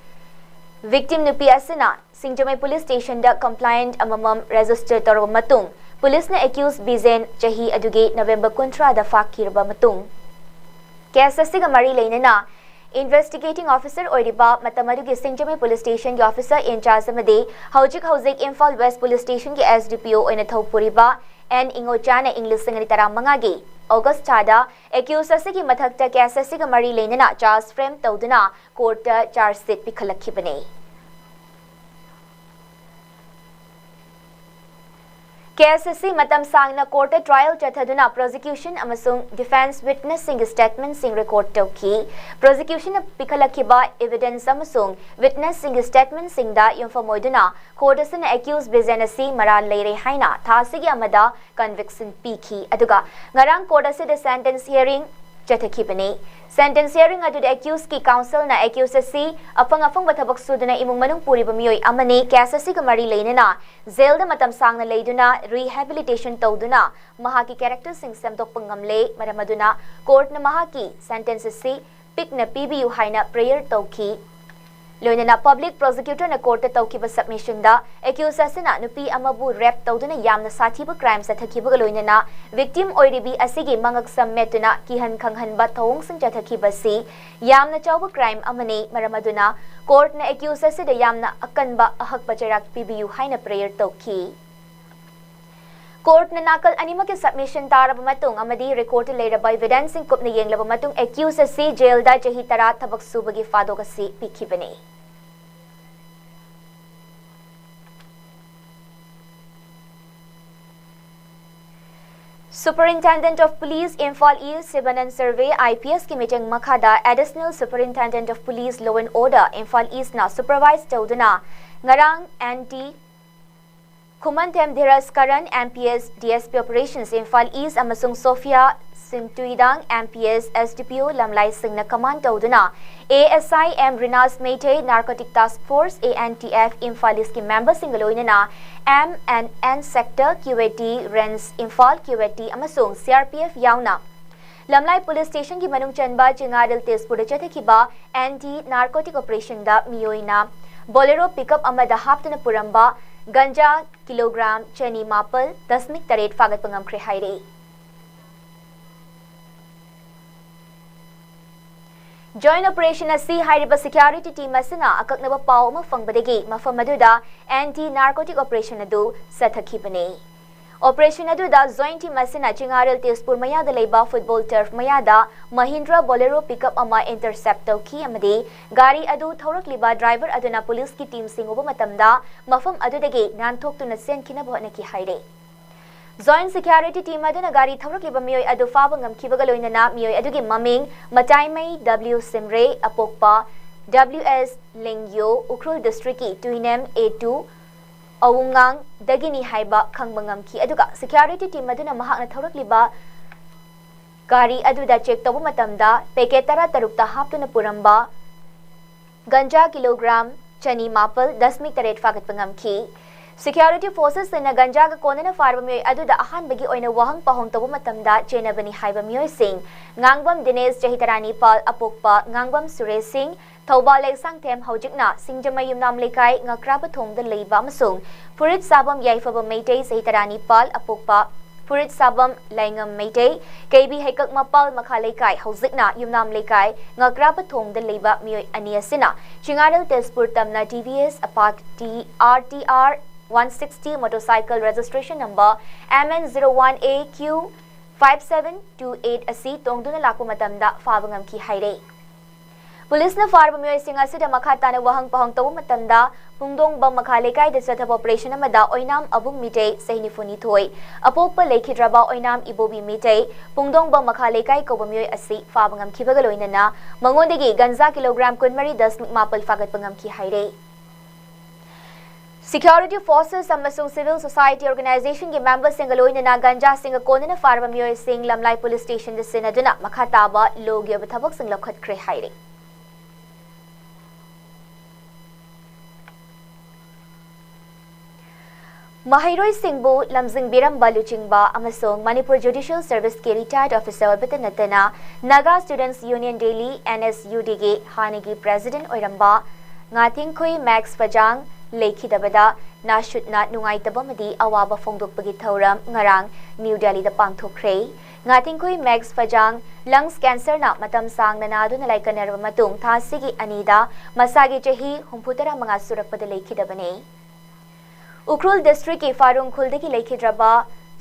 victim ꯅꯨꯄꯤ ꯑꯁꯤꯅ ꯁꯤꯡꯖꯃꯩ police stationꯗ complaint ꯑꯃꯃꯝ register ꯇꯧꯔꯕ ꯃꯇꯨꯡ, ꯄꯨꯂꯤꯁꯅ ꯑꯦꯀ꯭ꯌꯨꯁ ꯕꯤꯖꯦꯟ ꯆꯍꯤ ꯑꯗꯨꯒꯤ ꯅꯕꯦꯝꯕꯔ ꯀꯨꯟꯊ꯭ꯔꯥꯗ ꯐꯥꯈꯤꯔꯕ ꯃꯇꯨꯡ, ꯀꯦꯁ ꯑꯁꯤꯒ ꯃꯔꯤ ꯂꯩꯅꯅ ꯏꯟꯚꯦꯁꯇꯤꯒꯦꯇꯤꯡ ꯑꯣꯐꯤꯁꯔ ꯑꯣꯏꯔꯤꯕ ꯃꯇꯝ ꯑꯗꯨꯒꯤ ꯁꯤꯡꯖꯃꯩ ꯄꯨꯂꯤꯁ ꯁ꯭ꯇꯦꯁꯟꯒꯤ ꯑꯣꯐꯤꯁꯔ ꯏꯟꯆꯥꯔꯖ ꯑꯃꯗꯤ ꯍꯧꯖꯤꯛ ꯍꯧꯖꯤꯛ ꯏꯝꯐꯥꯜ ꯋꯦꯁ ꯄꯨꯂꯤꯁ ꯁ꯭ꯇꯦꯁꯟꯒꯤ ꯑꯦꯁ ꯗꯤ ꯄꯤ ꯑꯣ ꯑꯣꯏꯅ ꯊꯧꯄꯨꯔꯤꯕ ꯑꯦꯟ ꯏꯉꯣꯆꯥꯅ ꯏꯪ ꯂꯤꯁꯤꯡ ꯑꯅꯤ ꯇꯔꯥꯃꯉꯥꯒꯤ ꯑꯣꯒꯁ꯭ꯠ ꯊꯥꯗ ꯑꯦꯀ꯭ꯌꯨꯁ ꯑꯁꯤꯒꯤ ꯃꯊꯛꯇ ꯀꯦꯁ ꯑꯁꯤꯒ ꯃꯔꯤ ꯂꯩꯅꯅ ꯆꯥꯔꯖ ꯐ꯭ꯔꯦꯝ ꯇꯧꯗꯨꯅ ꯀꯣꯔꯠꯇ ꯆꯥꯔꯖ ꯁꯤꯠ ꯄꯤꯈꯠꯂꯛꯈꯤꯕꯅꯤ꯫ ꯀꯦꯁ ꯑꯁꯤ ꯃꯇꯝ ꯁꯥꯡꯅ ꯀꯣꯔꯠꯇ ꯇ꯭ꯔꯥꯏꯌꯦꯜ ꯆꯠꯊꯗꯨꯅ ꯄ꯭ꯔꯣꯁꯤꯀ꯭ꯌꯨꯁꯟ ꯑꯃꯁꯨꯡ ꯗꯤꯐꯦꯟꯁ ꯋꯤꯠꯅꯦꯁꯁꯤꯡꯒꯤ ꯁ꯭ꯇꯦꯠꯃꯦꯟꯠꯁꯤꯡ ꯔꯦꯀꯣꯔꯗ ꯇꯧꯈꯤ꯫ ꯄ꯭ꯔꯣꯁꯤꯀ꯭ꯌꯨꯁꯟꯅ ꯄꯤꯈꯠꯂꯛꯈꯤꯕ ꯏꯚꯤꯗꯦꯟꯁ ꯑꯃꯁꯨꯡ ꯋꯤꯠꯅꯦꯁꯁꯤꯡꯒꯤ ꯁ꯭ꯇꯦꯠꯃꯦꯟꯠꯁꯤꯡꯗ ꯌꯨꯝꯐꯝ ꯑꯣꯏꯗꯨꯅ ꯀꯣꯔꯠ ꯑꯁꯤꯅ ꯑꯦꯀ꯭ꯌꯨꯁ ꯕꯤꯖꯦꯟ ꯑꯁꯤ ꯃꯔꯥꯜ ꯂꯩꯔꯦ ꯍꯥꯏꯅ ꯊꯥ ꯑꯁꯤꯒꯤ ꯑꯃꯗ ꯀꯟꯚꯤꯛꯁꯟ ꯄꯤꯈꯤ꯫ ꯑꯗꯨꯒ ꯉꯔꯥꯡ ꯀꯣꯔꯠ ꯑꯁꯤꯗ ꯁꯦꯟꯇꯦꯟꯁ ꯍꯤꯌꯔꯤꯡ ꯆꯠꯊꯈꯤꯕꯅꯤ꯫ ꯁꯦꯟꯇꯦꯟꯁ ꯍꯤꯌꯔꯤꯡ ꯑꯗꯨꯗ ꯑꯦꯀ꯭ꯌꯨꯁꯀꯤ ꯀꯥꯎꯟꯁꯤꯜꯅ ꯑꯦꯀ꯭ꯌꯨꯁ ꯑꯁꯤ ꯑꯐꯪ ꯑꯐꯪꯕ ꯊꯕꯛ ꯁꯨꯗꯨꯅ ꯏꯃꯨꯡ ꯃꯅꯨꯡ ꯄꯨꯔꯤꯕ ꯃꯤꯑꯣꯏ ꯑꯃꯅꯤ, ꯀꯦꯁ ꯑꯁꯤꯒ ꯃꯔꯤ ꯂꯩꯅꯅ ꯖꯦꯜꯗ ꯃꯇꯝ ꯁꯥꯡꯅ ꯂꯩꯗꯨꯅ ꯔꯤꯍꯦꯕꯤꯂꯤꯇꯦꯁꯟ ꯇꯧꯗꯨꯅ ꯃꯍꯥꯛꯀꯤ ꯀꯦꯔꯦꯛꯇꯔꯁꯤꯡ ꯁꯦꯝꯗꯣꯛꯄ ꯉꯝꯂꯦ, ꯃꯔꯝ ꯑꯗꯨꯅ ꯀꯣꯔꯠꯅ ꯃꯍꯥꯛꯀꯤ ꯁꯦꯟꯇꯦꯟꯁ ꯑꯁꯤ ꯄꯤꯛꯅ ꯄꯤꯕꯤꯌꯨ ꯍꯥꯏꯅ ꯄ꯭ꯔꯦꯌꯔ ꯇꯧꯈꯤ꯫ ꯂꯣꯏꯅꯅ ꯄꯕ꯭ꯂꯤꯛ ꯄ꯭ꯔꯣꯁꯤꯀ꯭ꯌꯨꯇꯔꯅ ꯀꯣꯔꯠꯇ ꯇꯧꯈꯤꯕ ꯁꯕꯃꯤꯁꯟꯗ ꯑꯦꯀ꯭ꯌꯨꯁ ꯑꯁꯤꯅ ꯅꯨꯄꯤ ꯑꯃꯕꯨ ꯔꯦꯞ ꯇꯧꯗꯨꯅ ꯌꯥꯝꯅ ꯁꯥꯊꯤꯕ ꯀ꯭ꯔꯥꯏꯝ ꯆꯠꯊꯈꯤꯕꯒ ꯂꯣꯏꯅꯅ ꯚꯤꯛꯇꯤꯝ ꯑꯣꯏꯔꯤꯕꯤ ꯑꯁꯤꯒꯤ ꯃꯉꯛꯁꯝ ꯃꯦꯠꯇꯨꯅ ꯀꯤꯍꯟ ꯈꯪꯍꯟꯕ ꯊꯧꯑꯣꯡꯁꯤꯡ ꯆꯠꯊꯈꯤꯕꯁꯤ ꯌꯥꯝꯅ ꯆꯥꯎꯕ ꯀ꯭ꯔꯥꯏꯝ ꯑꯃꯅꯤ, ꯃꯔꯝ ꯑꯗꯨꯅ ꯀꯣꯔꯠꯅ ꯑꯦꯀ꯭ꯌꯨꯁ ꯑꯁꯤꯗ ꯌꯥꯝꯅ ꯑꯀꯟꯕ ꯑꯍꯛꯄ ꯆꯩꯔꯥꯛ ꯄꯤꯕꯤꯌꯨ ꯍꯥꯏꯅ ꯄ꯭ꯔꯦꯌꯔ ꯇꯧꯈꯤ꯫ ꯀꯣꯔꯠꯅ ꯅꯥꯀꯜ ꯑꯅꯤꯃꯛꯀꯤ ꯁꯕꯃꯤꯁꯟ ꯇꯥꯔꯕ ꯃꯇꯨꯡ ꯑꯃꯗꯤ ꯔꯦꯀꯣꯔꯗꯇ ꯂꯩꯔꯕ ꯏꯚꯤꯗꯦꯟꯁꯁꯤꯡ ꯀꯨꯞꯅ ꯌꯦꯡꯂꯕ ꯃꯇꯨꯡ ꯑꯦꯀ꯭ꯌꯨꯁ ꯑꯁꯤ ꯖꯦꯜꯗ ꯆꯍꯤ ꯇꯔꯥ ꯊꯕꯛ ꯁꯨꯕꯒꯤ ꯐꯥꯗꯣꯛ ꯑꯁꯤ ꯄꯤꯈꯤꯕꯅꯤ꯫ Superintendent of Police Imphal East Sivanan Survey I P S ꯀꯤ ꯃꯤꯠꯌꯦꯡ ꯃꯈꯥꯗ Additional Superintendent of Police Law and Order Imphal East ꯅ supervise ꯇꯧꯗꯨꯅ ꯉꯔꯥꯡ N T ꯈꯨꯃꯟꯊꯦꯝ ꯙꯤꯔꯖ ꯀꯔꯟ, M P S, D S P Operations Imphal East, ꯑꯃꯁꯨꯡ Sophia ꯁꯤꯡꯇꯨꯏꯗꯥꯡ, M P S, S D P O ꯂꯝꯂꯥꯏꯁꯤꯡꯅ command ꯇꯧꯗꯨꯅ A S I M ꯔꯤꯅꯥꯁ Meitei, Narcotic Task Force, A N T F, Imphal East ꯀꯤ member ꯁꯤꯡꯒ ꯂꯣꯏꯅꯅ M and N Sector, Q A T, Range Imphal, Q A T ꯑꯃꯁꯨꯡ C R P F ꯌꯥꯎꯅ ꯂꯝꯂꯥꯏ ꯄꯨꯂꯤꯁ ꯁ꯭ꯇꯦꯁꯟꯒꯤ ꯃꯅꯨꯡ ꯆꯟꯕ ꯆꯤꯡꯉꯥꯔꯦꯜ ꯇꯦꯖꯄꯨꯔꯗ ꯆꯠꯊꯈꯤꯕ anti narcotic operation ꯗ ꯃꯤꯑꯣꯏꯅ Bolero pickup ꯑꯃꯗ ꯍꯥꯞꯇꯨꯅ ꯄꯨꯔꯝꯕ ꯒꯟꯖꯥ ꯀꯤꯂꯣꯒ꯭ꯔꯥꯝ ꯆꯅꯤ ꯃꯥꯄꯜ ꯗꯁꯃꯤꯛ ꯇꯔꯦꯠ ꯐꯥꯒꯠꯄ ꯉꯝꯈ꯭ꯔꯦ ꯍꯥꯏꯔꯤ꯫ Joint operation ꯑꯁꯤ ꯍꯥꯏꯔꯤꯕ security team ꯑꯁꯤꯅ ꯑꯀꯛꯅꯕ ꯄꯥꯎ ꯑꯃ ꯐꯪꯕꯗꯒꯤ ꯃꯐꯝ ꯑꯗꯨꯗ anti narcotic operation ꯑꯗꯨ ꯆꯠꯊꯈꯤꯕꯅꯤ꯫ Operation ꯑꯗꯨꯗ joint team ꯑꯁꯤꯅ ꯆꯤꯉꯥꯔꯦꯜ ꯇꯦꯖꯄꯨꯔ ꯃꯌꯥꯗ ꯂꯩꯕ football turf ꯃꯌꯥꯗ Mahindra Bolero pickup ꯑꯃ intercept ꯇꯧꯈꯤ ꯑꯃꯗꯤ ꯒꯥꯔꯤ ꯑꯗꯨ ꯊꯧꯔꯛꯂꯤꯕ driver ꯑꯗꯨꯅ policeꯀꯤ teamꯁꯤꯡ ꯎꯕ ꯃꯇꯝꯗ ꯃꯐꯝ ꯑꯗꯨꯗꯒꯤ ꯅꯥꯟꯊꯣꯛꯇꯨꯅ ꯆꯦꯟꯈꯤꯅꯕ ꯍꯣꯠꯅꯈꯤ ꯍꯥꯏꯔꯤ꯫ Joint security team ꯑꯗꯨꯅ ꯒꯥꯔꯤ ꯊꯧꯔꯛꯂꯤꯕ ꯃꯤꯑꯣꯏ ꯑꯗꯨ ꯐꯥꯕ ꯉꯝꯈꯤꯕꯒ ꯂꯣꯏꯅꯅ ꯃꯤꯑꯣꯏ ꯑꯗꯨꯒꯤ ꯃꯃꯤꯡ ꯃꯇꯥꯏꯃꯩ W ꯁꯤꯝꯔꯦ, ꯑꯄꯣꯛꯄ W S ꯂꯦꯡꯌꯣ, Ukhrul districtꯀꯤ ꯇꯨꯏꯅꯦꯝ A two ꯑꯋꯨꯉꯥꯡꯗꯒꯤꯅꯤ ꯍꯥꯏꯕ ꯈꯪꯕ ꯉꯝꯈꯤ꯫ ꯑꯗꯨꯒ security team ꯑꯗꯨꯅ ꯃꯍꯥꯛꯅ ꯊꯧꯔꯛꯂꯤꯕ ꯒꯥꯔꯤ ꯑꯗꯨꯗ check ꯇꯧꯕ ꯃꯇꯝꯗ packet ꯇꯔꯥ ꯇꯔꯨꯛꯇ ꯍꯥꯞꯇꯨꯅ ꯄꯨꯔꯝꯕ ꯒꯟꯖꯥ ꯀꯤꯂꯣꯒ꯭ꯔꯥꯝ ꯆꯅꯤ ꯃꯥꯄꯜ ꯗꯁꯃꯤꯛ ꯇꯔꯦꯠ ꯐꯥꯒꯠꯄ ꯉꯝꯈꯤ꯫ Security forcesꯁꯤꯡꯅ ꯒꯟꯖꯥꯒ ꯀꯣꯟꯅꯅ ꯐꯥꯔꯕ ꯃꯤꯑꯣꯏ ꯑꯗꯨꯗ ꯑꯍꯥꯟꯕꯒꯤ ꯑꯣꯏꯅ ꯋꯥꯍꯪ ꯄꯥꯎꯍꯪ ꯇꯧꯕ ꯃꯇꯝꯗ ꯆꯦꯟꯅꯕꯅꯤ ꯍꯥꯏꯕ ꯃꯤꯑꯣꯏꯁꯤꯡ ꯉꯥꯡꯕꯝ ꯗꯤꯅꯦꯁ, ꯆꯍꯤ ꯇꯔꯥꯅꯤꯄꯥꯜ, ꯑꯄꯣꯛꯄ ꯉꯥꯡꯕꯝ ꯁꯨꯔꯦꯁ ꯁꯤꯡ, ꯊꯧꯕꯥꯜ ꯂꯩꯁꯥꯡꯊꯦꯝ, ꯍꯧꯖꯤꯛꯅ ꯁꯤꯡꯖꯃꯩ ꯌꯨꯝꯅꯥꯝ ꯂꯩꯀꯥꯏ ꯉꯀ꯭ꯔꯥꯕ ꯊꯣꯡꯗ ꯂꯩꯕ ꯑꯃꯁꯨꯡ ꯐꯨꯔꯤꯠ ꯁꯥꯕꯝ ꯌꯥꯏꯐꯕ ꯃꯩꯇꯩ, ꯆꯍꯤ ꯇꯔꯥꯅꯤꯄꯥꯜ, ꯑꯄꯣꯛꯄ ꯐꯨꯔꯤꯠ ꯁꯥꯕꯝ ꯂꯥꯏꯉꯝ ꯃꯩꯇꯩ, ꯀꯩꯕꯤ ꯍꯩꯀꯛ ꯃꯄꯥꯜ ꯃꯈꯥ ꯂꯩꯀꯥꯏ, ꯍꯧꯖꯤꯛꯅ ꯌꯨꯝꯅꯥꯝ ꯂꯩꯀꯥꯏ ꯉꯀ꯭ꯔꯥꯕ ꯊꯣꯡꯗ ꯂꯩꯕ ꯃꯤꯑꯣꯏ ꯑꯅꯤ ꯑꯁꯤꯅ ꯆꯤꯉꯥꯔꯦꯜ ꯇꯦꯖꯄꯨꯔ ꯇꯝꯅ T V S ꯑꯄꯥꯛ T R T R one sixty motorcycle registration number M N zero one A Q five seven two eight ꯑꯁꯤ ꯇꯣꯡꯗꯨꯅ ꯂꯥꯛꯄ ꯃꯇꯝꯗ ꯐꯥꯕ ꯉꯝꯈꯤ ꯍꯥꯏꯔꯦ꯫ ꯄꯨꯂꯤꯁꯅ ꯐꯥꯔꯕ ꯃꯤꯑꯣꯏꯁꯤꯡ ꯑꯁꯤꯗ ꯃꯈꯥ ꯇꯥꯅ ꯋꯥꯍꯪ ꯄꯥꯎꯍꯪ ꯇꯧꯕ ꯃꯇꯝꯗ, ꯄꯨꯡꯗꯣꯡꯕꯝ ꯃꯈꯥ ꯂꯩꯀꯥꯏꯗ ꯆꯠꯊꯕ operation ꯑꯃꯗ ꯑꯣꯏꯅꯥꯝ ꯑꯕꯨꯡ ꯃꯤꯇꯩ, ꯆꯍꯤ ꯅꯤꯐꯨ ꯅꯤꯊꯣꯏ, ꯑꯄꯣꯛꯄ ꯂꯩꯈꯤꯗ꯭ꯔꯕ ꯑꯣꯏꯅꯥꯝ ꯏꯕꯣꯕꯤ ꯃꯤꯇꯩ, ꯄꯨꯡꯗꯣꯡꯕꯝ ꯃꯈꯥ ꯂꯩꯀꯥꯏ ꯀꯧꯕ ꯃꯤꯑꯣꯏ ꯑꯁꯤ ꯐꯥꯕ ꯉꯝꯈꯤꯕꯒ ꯂꯣꯏꯅꯅ ꯃꯉꯣꯟꯗꯒꯤ ꯒꯟꯖꯥ ꯀꯤꯂꯣꯒ꯭ꯔꯥꯝ ꯀꯨꯟꯃꯔꯤ ꯗꯁꯃꯤꯛ ꯃꯥꯄꯜ ꯐꯥꯒꯠꯄ ꯉꯝꯈꯤ ꯍꯥꯏꯔꯦ꯫ Security forces ꯑꯃꯁꯨꯡ civil society organizationꯒꯤ memberꯁꯤꯡꯒ ꯂꯣꯏꯅꯅ ꯒꯟꯖꯥꯁꯤꯡꯒ ꯀꯣꯟꯅꯅ ꯐꯥꯔꯕ ꯃꯤꯑꯣꯏꯁꯤꯡ ꯂꯝꯂꯥꯏ police stationꯗ ꯁꯤꯟꯅꯗꯨꯅ ꯃꯈꯥ ꯇꯥꯕ lawꯒꯤ ꯑꯣꯏꯕ ꯊꯕꯛꯁꯤꯡ ꯂꯧꯈꯠꯈ꯭ꯔꯦ ꯍꯥꯏꯔꯤ꯫ ꯃꯍꯩꯔꯣꯏꯁꯤꯡꯕꯨ ꯂꯝꯖꯤꯡꯕꯤꯔꯝꯕ ꯂꯨꯆꯤꯡꯕ ꯑꯃꯁꯨꯡ ꯃꯅꯤꯄꯨꯔ Judicial Serviceꯀꯤ retired officer ꯑꯣꯏꯕꯇ ꯅꯠꯇꯅ Naga Students Union Delhi, N S U Dꯒꯤ ꯍꯥꯟꯅꯒꯤ president ꯑꯣꯏꯔꯝꯕ ꯉꯥꯊꯤꯡꯈꯨꯏ ꯃꯦꯛꯁ ꯐꯖꯥꯡ ꯂꯩꯈꯤꯗꯕꯗ ꯅꯥꯁꯨꯠꯅ ꯅꯨꯡꯉꯥꯏꯇꯕ ꯑꯃꯗꯤ ꯑꯋꯥꯕ ꯐꯣꯡꯗꯣꯛꯄꯒꯤ ꯊꯧꯔꯝ ꯉꯔꯥꯡ ꯅ꯭ꯌꯨ ꯗꯦꯜꯂꯤꯗ ꯄꯥꯡꯊꯣꯛꯈ꯭ꯔꯦ꯫ ꯉꯥꯊꯤꯡꯈꯨꯏ ꯃꯦꯛꯁ ꯐꯖꯥꯡ ꯂꯪꯁ ꯀꯦꯟꯁꯔꯅ ꯃꯇꯝ ꯁꯥꯡꯅ ꯅꯥꯗꯨꯅ ꯂꯥꯏꯀꯠꯅꯔꯕ ꯃꯇꯨꯡ ꯊꯥ ꯑꯁꯤꯒꯤ ꯑꯅꯤꯗ ꯃꯁꯥꯒꯤ ꯆꯍꯤ ꯍꯨꯝꯐꯨ ꯇꯔꯥ ꯃꯉꯥ ꯁꯨꯔꯛꯄꯗ ꯂꯩꯈꯤꯗꯕꯅꯤ꯫ ꯎꯈ꯭ꯔꯨꯜ ꯗꯤꯁꯇ꯭ꯔꯤꯛꯀꯤ ꯐꯥꯔꯨꯡ ꯈꯨꯜꯗꯒꯤ ꯂꯩꯈꯤꯗ꯭ꯔꯕ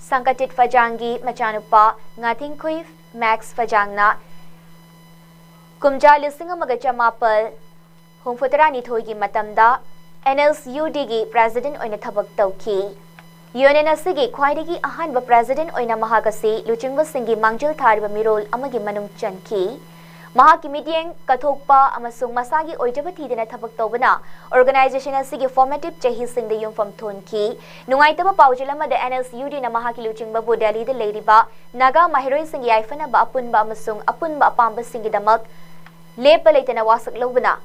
ꯁꯪꯀꯇꯤꯠ ꯐꯖꯥꯡꯒꯤ ꯃꯆꯥꯅꯨꯄꯥ ꯉꯥꯊꯤꯡꯈꯨꯏ ꯃꯦꯛꯁ ꯐꯖꯥꯡꯅ ꯀꯨꯝꯖꯥ ꯂꯤꯁꯤꯡ ꯑꯃꯒ ꯆꯃꯥꯄꯜ ꯍꯨꯝꯐꯨꯇꯔꯥꯅꯤꯊꯣꯏꯒꯤ ꯃꯇꯝꯗ NLSUDꯒꯤ ꯄ꯭ꯔꯦꯁꯤꯗꯦꯟꯠ ꯑꯣꯏꯅ ꯊꯕꯛ ꯇꯧꯈꯤ꯫ ꯌꯨꯅꯤꯌꯟ ꯑꯁꯤꯒꯤ ꯈ꯭ꯋꯥꯏꯗꯒꯤ ꯑꯍꯥꯟꯕ ꯄ꯭ꯔꯦꯁꯤꯗꯦꯟꯠ ꯑꯣꯏꯅ ꯃꯍꯥꯛ ꯑꯁꯤ ꯂꯨꯆꯤꯡꯕꯁꯤꯡꯒꯤ ꯃꯥꯡꯖꯤꯜ ꯊꯥꯔꯤꯕ ꯃꯤꯔꯣꯜ ꯑꯃꯒꯤ ꯃꯅꯨꯡ ꯆꯟꯈꯤ꯫ ꯃꯍꯥꯛꯀꯤ ꯃꯤꯠꯌꯦꯡ ꯀꯠꯊꯣꯛꯄ ꯑꯃꯁꯨꯡ ꯃꯁꯥꯒꯤ ꯑꯣꯏꯖꯕ ꯊꯤꯗꯅ ꯊꯕꯛ ꯇꯧꯕꯅ ꯑꯣꯔꯒꯅꯥꯏꯖꯦꯁꯟ ꯑꯁꯤꯒꯤ ꯐꯣꯔꯃꯦꯇꯤꯚ ꯆꯍꯤꯁꯤꯡꯗ ꯌꯨꯝꯐꯝ ꯊꯣꯟꯈꯤ꯫ ꯅꯨꯡꯉꯥꯏꯇꯕ ꯄꯥꯎꯖꯦꯜ ꯑꯃꯗ NLSUDꯅ ꯃꯍꯥꯛꯀꯤ ꯂꯨꯆꯤꯡꯕꯕꯨ ꯗꯦꯜꯂꯤꯗ ꯂꯩꯔꯤꯕ ꯅꯥꯒꯥ ꯃꯍꯩꯔꯣꯏꯁꯤꯡꯒꯤ ꯌꯥꯏꯐꯅꯕ ꯑꯄꯨꯟꯕ ꯑꯃꯁꯨꯡ ꯑꯄꯨꯟꯕ ꯑꯄꯥꯝꯕꯁꯤꯡꯒꯤꯗꯃꯛ ꯂꯦꯞꯄ ꯂꯩꯇꯅ ꯋꯥꯁꯛ ꯂꯧꯕꯅ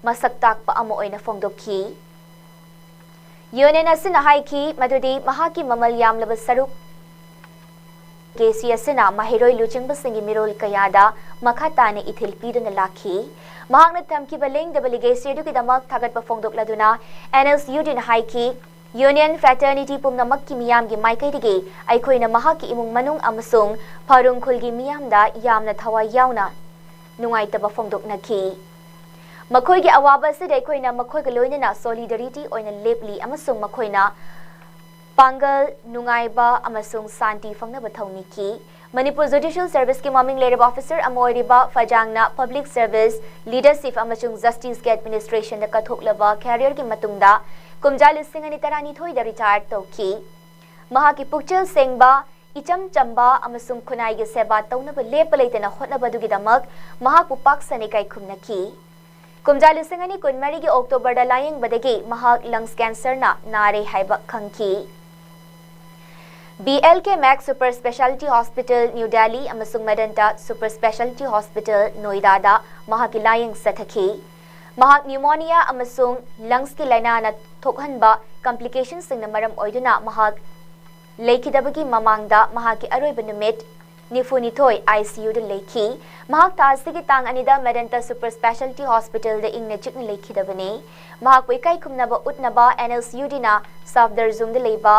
ꯃꯁꯛ ꯇꯥꯛꯄ ꯑꯃ ꯑꯣꯏꯅ ꯐꯣꯡꯗꯣꯛꯈꯤ꯫ ꯌꯨꯅꯤꯌꯟ ꯑꯁꯤꯅ ꯍꯥꯏꯈꯤ ꯃꯗꯨꯗꯤ ꯃꯍꯥꯛꯀꯤ ꯃꯃꯜ ꯌꯥꯝꯂꯕ ꯁꯔꯨꯛ ꯀꯦꯁꯤ ꯑꯁꯤꯅ ꯃꯍꯩꯔꯣꯏ ꯂꯨꯆꯤꯡꯕꯁꯤꯡꯒꯤ ꯃꯤꯔꯣꯜ ꯀꯌꯥꯗ ꯃꯈꯥ ꯇꯥꯅ ꯏꯊꯤꯜ ꯄꯤꯗꯨꯅ ꯂꯥꯛꯈꯤ꯫ ꯃꯍꯥꯛꯅ ꯊꯝꯈꯤꯕ ꯂꯦꯡꯗꯕ ꯂꯤꯒꯦꯁꯤ ꯑꯗꯨꯒꯤꯗꯃꯛ ꯊꯥꯒꯠꯄ ꯐꯣꯡꯗꯣꯛꯂꯗꯨꯅ NLSUDꯅ ꯍꯥꯏꯈꯤ, ꯌꯨꯅꯤꯌꯟ ꯐ꯭ꯔꯦꯇꯔꯅꯤꯇꯤ ꯄꯨꯝꯅꯃꯛꯀꯤ ꯃꯤꯌꯥꯝꯒꯤ ꯃꯥꯏꯀꯩꯗꯒꯤ ꯑꯩꯈꯣꯏꯅ ꯃꯍꯥꯛꯀꯤ ꯏꯃꯨꯡ ꯃꯅꯨꯡ ꯑꯃꯁꯨꯡ ꯐꯥꯔꯨꯡ ꯈꯨꯜꯒꯤ ꯃꯤꯌꯥꯝꯗ ꯌꯥꯝꯅ ꯊꯋꯥꯏ ꯌꯥꯎꯅ ꯅꯨꯡꯉꯥꯏꯇꯕ ꯐꯣꯡꯗꯣꯛꯅꯈꯤ꯫ ꯃꯈꯣꯏꯒꯤ ꯑꯋꯥꯕ ꯑꯁꯤꯗ ꯑꯩꯈꯣꯏꯅ ꯃꯈꯣꯏꯒ ꯂꯣꯏꯅꯅ ꯁꯣꯂꯤꯗꯔꯤꯇꯤ ꯑꯣꯏꯅ ꯂꯦꯞꯂꯤ ꯑꯃꯁꯨꯡ ꯃꯈꯣꯏꯅ ꯄꯥꯡꯒꯜ, ꯅꯨꯡꯉꯥꯏꯕ ꯑꯃꯁꯨꯡ ꯁꯥꯟꯇꯤ ꯐꯪꯅꯕ ꯊꯧꯅꯤꯈꯤ꯫ ꯃꯅꯤꯄꯨꯔ ꯖꯨꯗꯤꯁꯤꯌꯦꯜ ꯁꯔꯚꯤꯁꯀꯤ ꯃꯃꯤꯡ ꯂꯩꯔꯕ ꯑꯣꯐꯤꯁꯔ ꯑꯃ ꯑꯣꯏꯔꯤꯕ ꯐꯖꯥꯡꯅ ꯄꯕ꯭ꯂꯤꯛ ꯁꯔꯚꯤꯁ, ꯂꯤꯗꯔꯁꯤꯞ ꯑꯃꯁꯨꯡ ꯖꯁꯇꯤꯁꯀꯤ ꯑꯦꯗꯃꯤꯅꯤꯁꯇ꯭ꯔꯦꯁꯟꯗ ꯀꯠꯊꯣꯛꯂꯕ ꯀꯦꯔꯤꯌꯔꯒꯤ ꯃꯇꯨꯡꯗ ꯀꯨꯝꯖꯥ ꯂꯤꯁꯤꯡ ꯑꯅꯤ ꯇꯔꯥꯅꯤꯊꯣꯏꯗ ꯔꯤꯇꯥꯌꯔ ꯇꯧꯈꯤ꯫ ꯃꯍꯥꯛꯀꯤ ꯄꯨꯛꯆꯦꯜ ꯁꯦꯡꯕ, ꯏꯆꯝ ꯆꯝꯕ ꯑꯃꯁꯨꯡ ꯈꯨꯟꯅꯥꯏꯒꯤ ꯁꯦꯕꯥ ꯇꯧꯅꯕ ꯂꯦꯞꯄ ꯂꯩꯇꯅ ꯍꯣꯠꯅꯕꯗꯨꯒꯤꯗꯃꯛ ꯃꯍꯥꯛꯄꯨ ꯄꯥꯛ ꯁꯟꯅ ꯏꯀꯥꯏ ꯈꯨꯝꯅꯈꯤ꯫ ꯀꯨꯝꯖꯥ ꯂꯤꯁꯤꯡ ꯑꯅꯤ ꯀꯨꯟꯃꯔꯤꯒꯤ ꯑꯣꯛꯇꯣꯕꯔꯗ ꯂꯥꯌꯦꯡꯕꯗꯒꯤ ꯃꯍꯥꯛ ꯂꯪꯁ ꯀꯦꯟꯁꯔꯅ ꯅꯥꯔꯦ ꯍꯥꯏꯕ ꯈꯪꯈꯤ꯫ BLK Max Super Speciality Hospital, new Delhi ꯑꯃꯁꯨꯡ ꯃꯦꯗꯟꯇꯥ ꯁꯨꯄꯔ ꯁ꯭ꯄꯦꯁꯥꯂꯤꯇꯤ ꯍꯣꯁꯄꯤꯇꯥꯜ, ꯅꯣꯏꯗꯥꯗ ꯃꯍꯥꯛꯀꯤ ꯂꯥꯌꯦꯡ ꯆꯠꯊꯈꯤ꯫ ꯃꯍꯥꯛ ꯅ꯭ꯌꯨꯃꯣꯅꯤꯌꯥ ꯑꯃꯁꯨꯡ ꯂꯪꯁꯀꯤ ꯂꯥꯏꯅꯥꯅ ꯊꯣꯛꯍꯟꯕ ꯀꯝꯄ꯭ꯂꯤꯀꯦꯁꯟꯁꯤꯡꯅ ꯃꯔꯝ ꯑꯣꯏꯗꯨꯅ ꯃꯍꯥꯛ ꯂꯩꯈꯤꯗꯕꯒꯤ ꯃꯃꯥꯡꯗ ꯃꯍꯥꯛꯀꯤ ꯑꯔꯣꯏꯕ ꯅꯨꯃꯤꯠ ꯅꯤꯐꯨ ꯅꯤꯊꯣꯏ ICUꯗ ꯂꯩꯈꯤ꯫ ꯃꯍꯥꯛ ꯊꯥ ꯑꯁꯤꯒꯤ ꯇꯥꯡ ꯑꯅꯤꯗ Medanta Super Speciality Hospitalꯗ ꯏꯪꯅ ꯆꯤꯛꯅ ꯂꯩꯈꯤꯗꯕꯅꯤ꯫ ꯃꯍꯥꯛꯄꯨ ꯏꯀꯥꯏ ꯈꯨꯝꯅꯕ ꯎꯠꯅꯕ NLCUDꯅ ꯁꯐꯗꯔꯖꯨꯡꯗ ꯂꯩꯕ